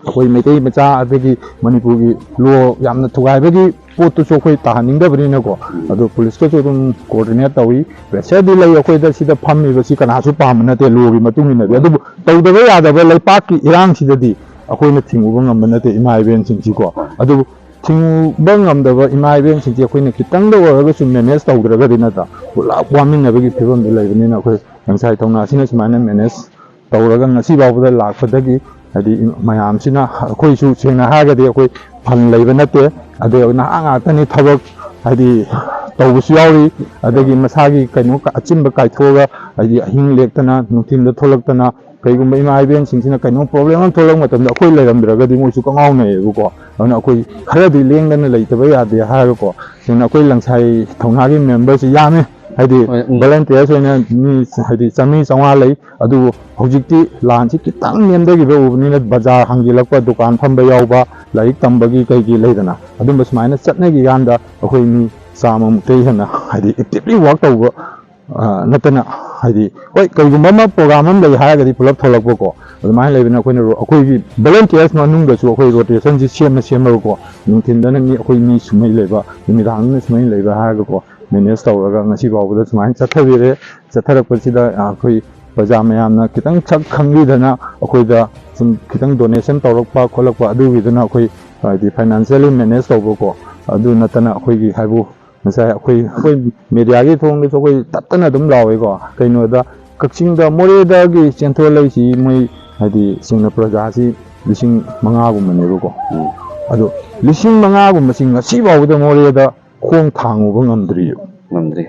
ꯑꯩꯈꯣꯏ ꯃꯩꯇꯩ ꯃꯆꯥ ꯑꯗꯒꯤ ꯃꯅꯤꯄꯨꯔꯒꯤ law ꯌꯥꯝꯅ ꯊꯨꯒꯥꯏꯕꯒꯤ ꯄꯣꯠꯇꯨꯁꯨ ꯑꯩꯈꯣꯏ ꯇꯥꯍꯟꯅꯤꯡꯗꯕꯅꯤꯅꯀꯣ, ꯑꯗꯣ ꯄꯨꯂꯤꯁꯀꯁꯨ ꯑꯗꯨꯝ coordinate ꯇꯧꯏ꯫ Pressureꯗꯤ ꯂꯩ, ꯑꯩꯈꯣꯏꯗ ꯁꯤꯗ ꯐꯝꯃꯤꯕꯁꯤ ꯀꯅꯥꯁꯨ ꯄꯥꯝꯕ ꯅꯠꯇꯦ lawꯒꯤ ꯃꯇꯨꯡ ꯏꯟꯅꯗꯤ, ꯑꯗꯨꯕꯨ ꯇꯧꯗꯕ ꯌꯥꯗꯕ ꯂꯩꯄꯥꯛꯀꯤ ꯏꯔꯥꯡꯁꯤꯗꯗꯤ ꯑꯩꯈꯣꯏꯅ ꯊꯤꯡꯉꯨꯕ ꯉꯝꯕ ꯅꯠꯇꯦ ꯏꯃꯥ ꯏꯕꯦꯟꯁꯤꯡꯁꯤꯀꯣ꯫ ꯑꯗꯨꯕꯨ ꯊꯤꯡꯉꯨꯕ ꯉꯝꯗꯕ ꯏꯃꯥ ꯏꯕꯦꯟꯁꯤꯡꯁꯤ ꯑꯩꯈꯣꯏꯅ ꯈꯤꯇꯪꯗ ꯑꯣꯏꯔꯒꯁꯨ manage ꯇꯧꯗ꯭ꯔꯒꯗꯤ ꯅꯠꯇ꯭ꯔꯥ, ꯄꯨꯂꯞ ꯋꯥꯃꯤꯟꯅꯕꯒꯤ ꯐꯤꯕꯝꯗꯨ ꯂꯩꯕꯅꯤꯅ ꯑꯩꯈꯣꯏ ꯂꯪꯁꯥꯏ ꯊꯧꯅꯥꯁꯤꯅ ꯁꯨꯃꯥꯏꯅ manage ꯇꯧꯔꯒ ꯉꯁꯤ ꯐꯥꯎꯕꯗ ꯂꯥꯛꯄꯗꯒꯤ ꯍꯥꯏꯗꯤ ꯃꯌꯥꯝꯁꯤꯅ ꯑꯩꯈꯣꯏꯁꯨ ꯁꯦꯡꯅ ꯍꯥꯏꯔꯒꯗꯤ ꯑꯩꯈꯣꯏ fund ꯂꯩꯕ ꯅꯠꯇꯦ, ꯑꯗꯩ ꯉꯍꯥꯛ ꯉꯥꯛꯇꯅꯤ ꯊꯕꯛ ꯍꯥꯏꯗꯤ ꯇꯧꯕꯁꯨ ꯌꯥꯎꯔꯤ, ꯑꯗꯒꯤ ꯃꯁꯥꯒꯤ ꯀꯩꯅꯣ ꯑꯆꯤꯟꯕ ꯀꯥꯏꯊꯣꯛꯑꯒ ꯍꯥꯏꯗꯤ ꯑꯍꯤꯡ ꯂꯦꯛꯇꯅ ꯅꯨꯡꯊꯤꯟꯗ ꯊꯣꯛꯂꯛꯇꯅ ꯀꯩꯒꯨꯝꯕ ꯏꯃꯥ ꯏꯕꯦꯟꯁꯤꯡꯁꯤꯅ ꯀꯩꯅꯣ problem ꯑꯃ ꯊꯣꯛꯂꯛꯄ ꯃꯇꯝꯗ ꯑꯩꯈꯣꯏ ꯂꯩꯔꯝꯗ꯭ꯔꯒꯗꯤ ꯃꯣꯏꯁꯨ ꯀꯉꯥꯎꯅꯩꯌꯦꯕꯀꯣ꯫ ꯑꯗꯨꯅ ꯑꯩꯈꯣꯏ ꯈꯔꯗꯤ ꯂꯦꯡꯗꯅ ꯂꯩꯇꯕ ꯌꯥꯗꯦ ꯍꯥꯏꯔꯒꯀꯣ, ꯁꯦꯡꯅ ꯑꯩꯈꯣꯏ ꯂꯪꯁꯥꯏ ꯊꯧꯅꯥꯒꯤ memberꯁꯤ ꯌꯥꯝꯃꯦ, ꯍꯥꯏꯗꯤ ꯍꯣꯏ, ꯎꯝ꯫ Volunteers ꯑꯣꯏꯅ ꯃꯤ ꯍꯥꯏꯗꯤ ꯆꯥꯃꯔꯤ ꯆꯥꯝꯃꯉꯥ ꯂꯩ꯫ ꯑꯗꯨꯕꯨ ꯍꯧꯖꯤꯛꯇꯤ ꯂꯥꯟꯁꯤ ꯈꯤꯇꯪ ꯅꯦꯝꯊꯈꯤꯕ ꯎꯕꯅꯤꯅ ꯕꯖꯥꯔ ꯍꯥꯡꯖꯤꯜꯂꯛꯄ, ꯗꯨꯀꯥꯟ ꯐꯝꯕ ꯌꯥꯎꯕ, ꯂꯥꯏꯔꯤꯛ ꯇꯝꯕꯒꯤ ꯀꯩꯒꯤ ꯂꯩꯗꯅ, ꯑꯗꯨꯝꯕ ꯁꯨꯃꯥꯏꯅ ꯆꯠꯅꯈꯤ ꯀꯥꯟꯗ ꯑꯩꯈꯣꯏ ꯃꯤ ꯆꯥꯝꯃꯃꯨꯛꯇꯩ ꯍꯦꯟꯅ ꯍꯥꯏꯗꯤ actively work ꯇꯧꯕ ꯑ, ꯅꯠꯇꯅ ꯍꯥꯏꯗꯤ ꯍꯣꯏ ꯀꯩꯒꯨꯝꯕ ꯑꯃ program ꯑꯃ ꯂꯩ ꯍꯥꯏꯔꯒꯗꯤ ꯄꯨꯂꯞ ꯊꯣꯛꯂꯛꯄꯀꯣ꯫ ꯑꯗꯨꯃꯥꯏꯅ ꯂꯩꯕꯅ ꯑꯩꯈꯣꯏꯅ ꯔꯣ-, ꯑꯩꯈꯣꯏꯒꯤ volunteers ꯃꯅꯨꯡꯗꯁꯨ ꯑꯩꯈꯣꯏ rotationꯁꯤ ꯁꯦꯝꯃ ꯁꯦꯝꯃꯒꯀꯣ, ꯅꯨꯡꯊꯤꯟꯗꯅ ꯃꯤ ꯑꯩꯈꯣꯏ ꯃꯤ ꯁꯨꯃꯩ ꯂꯩꯕ, ꯅꯨꯃꯤꯗꯥꯡꯗꯅ ꯁꯨꯃꯩ ꯂꯩꯕ ꯍꯥꯏꯔꯒꯀꯣ, manage ꯇꯧꯔꯒ ꯉꯁꯤ ꯐꯥꯎꯕꯗ ꯁꯨꯃꯥꯏꯅ ꯆꯠꯊꯕꯤꯔꯦ꯫ ꯆꯠꯊꯔꯛꯄꯁꯤꯗ ꯑꯩꯈꯣꯏ ꯄ꯭ꯔꯖꯥ ꯃꯌꯥꯝꯅ ꯈꯤꯇꯪ ꯁꯛ ꯈꯪꯕꯤꯗꯅ ꯑꯩꯈꯣꯏꯗ ꯁꯨꯝ ꯈꯤꯇꯪ donation ꯇꯧꯔꯛꯄ ꯈꯣꯠꯂꯛꯄ ꯑꯗꯨꯒꯤꯗꯨꯅ ꯑꯩꯈꯣꯏ ꯍꯥꯏꯗꯤ financially manage ꯇꯧꯕꯀꯣ꯫ ꯑꯗꯨ ꯅꯠꯇꯅ ꯑꯩꯈꯣꯏꯒꯤ ꯍꯥꯏꯕꯨ ꯉꯁꯥꯏ ꯑꯩꯈꯣꯏ, ꯑꯩꯈꯣꯏ mediaꯒꯤ ꯊꯣꯡꯗꯁꯨ ꯑꯩꯈꯣꯏ ꯇꯠꯇꯅ ꯑꯗꯨꯝ ꯂꯥꯎꯋꯦꯀꯣ꯫ ꯀꯩꯅꯣꯗ ꯀꯛꯆꯤꯡꯗ ꯃꯣꯔꯦꯗꯒꯤ ꯆꯦꯟꯊꯣꯔꯛꯏꯁꯤ ꯃꯣꯏ ꯍꯥꯏꯗꯤ ꯁꯦꯡꯅ ꯄ꯭ꯔꯖꯥꯁꯤ ꯂꯤꯁꯤꯡ ꯃꯉꯥꯒꯨꯝꯕꯅꯦꯕꯀꯣ꯫ ꯎꯝ꯫ ꯑꯗꯣ ꯂꯤꯁꯤꯡ ꯃꯉꯥꯒꯨꯝꯕꯁꯤ ꯉꯁꯤ ꯐꯥꯎꯕꯗ ꯃꯣꯔꯦꯗ ꯈꯣꯡ ꯊꯥꯡꯉꯨꯕ ꯉꯝꯗ꯭ꯔꯤꯕ꯫ ꯉꯝꯗ꯭ꯔꯤ꯫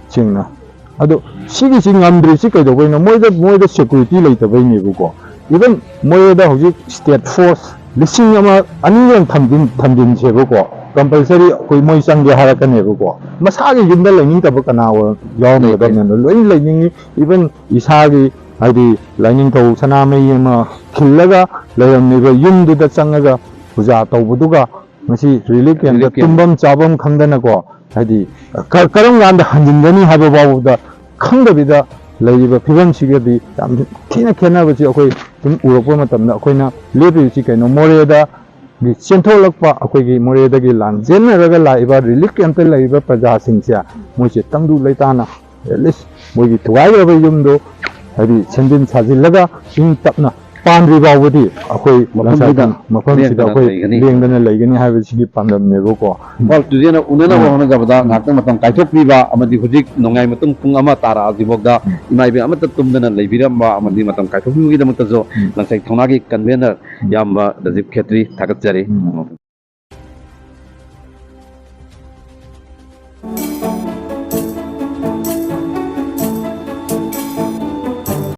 ꯁꯦꯡꯅ꯫ ꯑꯗꯣ ꯁꯤꯒꯤꯁꯤ ꯉꯝꯗ꯭ꯔꯤꯁꯤ ꯀꯩꯗꯧꯕꯩꯅꯣ? ꯃꯣꯏꯗ, ꯃꯣꯏꯗ security ꯂꯩꯇꯕꯩꯅꯦꯕꯀꯣ꯫ Even ꯃꯣꯔꯦꯗ ꯍꯧꯖꯤꯛ state force ꯂꯤꯁꯤꯡ ꯑꯃ, ꯑꯅꯤꯒ ꯊꯝꯖꯤꯟ-, ꯊꯝꯖꯤꯟꯁꯦꯕꯀꯣ꯫ Compulsory ꯑꯩꯈꯣꯏ ꯃꯣꯏ ꯆꯪꯒꯦ ꯍꯥꯏꯔꯛꯀꯅꯦꯕꯀꯣ꯫ ꯃꯁꯥꯒꯤ ꯌꯨꯝꯗ ꯂꯩꯅꯤꯡꯗꯕ ꯀꯅꯥ ꯑꯣꯏ-, ꯌꯥꯎꯔꯝꯒꯗꯕꯅꯣ? ꯂꯣꯏ ꯂꯩꯅꯤꯡꯉꯤ꯫ Even ꯏꯁꯥꯒꯤ ꯍꯥꯏꯗꯤ ꯂꯥꯏꯅꯤꯡꯊꯧ ꯁꯅꯥꯃꯍꯤ ꯑꯃ ꯈꯤꯜꯂꯒ ꯂꯩꯔꯝꯃꯤꯕ ꯌꯨꯝꯗꯨꯗ ꯆꯪꯉꯒ ꯄꯨꯖꯥ ꯇꯧꯕꯗꯨꯒ ꯉꯁꯤ ꯔꯤꯂꯤꯐ ꯀꯦꯝꯞꯇ ꯔꯤꯂꯤꯐ ꯀꯦꯝꯞ꯫ ꯇꯨꯝꯐꯝ ꯆꯥꯐꯝ ꯈꯪꯗꯅꯀꯣ, ꯍꯥꯏꯗꯤ ꯀ-, ꯀꯔꯝ ꯀꯥꯟꯗ ꯍꯟꯖꯤꯟꯒꯅꯤ ꯍꯥꯏꯕ ꯐꯥꯎꯕꯗ ꯈꯪꯗꯕꯤꯗ ꯂꯩꯔꯤꯕ ꯐꯤꯕꯝꯁꯤꯒꯗꯤ ꯌꯥꯝ ꯊꯤꯅ ꯈꯦꯠꯅꯕꯁꯤ ꯑꯩꯈꯣꯏ ꯁꯨꯝ ꯎꯔꯛꯄ ꯃꯇꯝꯗ ꯑꯩꯈꯣꯏꯅ ꯂꯦꯞꯄꯤꯕꯁꯤ ꯀꯩꯅꯣ, ꯃꯣꯔꯦꯗꯒꯤ ꯆꯦꯟꯊꯣꯛꯂꯛꯄ, ꯑꯩꯈꯣꯏꯒꯤ ꯃꯣꯔꯦꯗꯒꯤ ꯂꯥꯟꯖꯦꯟꯅꯔꯒ ꯂꯥꯛꯏꯕ ꯔꯤꯂꯤꯐ ꯀꯦꯝꯞꯇ ꯂꯩꯔꯤꯕ ꯄ꯭ꯔꯖꯥꯁꯤꯡꯁꯦ ꯃꯣꯏꯁꯦ ꯇꯪꯗꯨ ꯂꯩꯇꯥꯅ at least ꯃꯣꯏꯒꯤ ꯊꯨꯒꯥꯏꯈ꯭ꯔꯕ ꯌꯨꯝꯗꯣ ꯍꯥꯏꯗꯤ ꯁꯦꯝꯖꯤꯟ ꯁꯥꯖꯤꯜꯂꯒ ꯏꯪ ꯇꯞꯅ ꯄꯥꯟꯗ꯭ꯔꯤ ꯐꯥꯎꯕꯗꯤ ꯑꯩꯈꯣꯏ ꯃꯐꯝꯁꯤꯗ ꯂꯝꯁꯥꯏ ꯃꯐꯝꯁꯤꯗ ꯂꯦꯡꯗꯅ ꯑꯩꯈꯣꯏ ꯂꯩꯒꯅꯤ꯫ ꯂꯦꯡꯗꯅ ꯂꯩꯒꯅꯤ ꯍꯥꯏꯕꯁꯤꯒꯤ ꯄꯥꯟꯗꯝꯅꯦꯕꯀꯣ꯫ ꯏꯝꯐꯥꯜ ꯇꯨꯔꯤꯁꯅ ꯎꯅꯅꯕ ꯎꯝ꯫ ꯍꯣꯠꯅꯖꯕꯗ ꯎꯝ꯫ ꯉꯥꯏꯍꯥꯛꯇꯪ ꯃꯇꯝ ꯀꯥꯏꯊꯣꯛꯄꯤꯕ ꯑꯃꯗꯤ ꯍꯧꯖꯤꯛ ꯅꯣꯡꯌꯥꯏ ꯃꯇꯨꯡ ꯄꯨꯡ ꯑꯃ ꯇꯥꯔꯛꯑꯁꯤꯐꯥꯎꯗ ꯎꯝ꯫ ꯏꯃꯥ ꯏꯕꯦꯟ ꯑꯃꯠꯇ ꯇꯨꯝꯗꯅ ꯂꯩꯕꯤꯔꯝꯕ ꯑꯃꯗꯤ ꯃꯇꯝ ꯀꯥꯏꯊꯣꯛꯄꯤꯕꯒꯤꯗꯃꯛꯇꯁꯨ ꯎꯝ꯫ ꯂꯪꯁꯥꯏ ꯊꯧꯅꯥꯒꯤ ꯀꯟꯚꯦꯅꯔ ꯎꯝ꯫ ꯏꯌꯥꯝꯕ ꯔꯥꯖꯤꯕ ꯈꯦꯇ꯭ꯔꯤ ꯊꯥꯒꯠꯆꯔꯤ꯫ ꯎꯝ꯫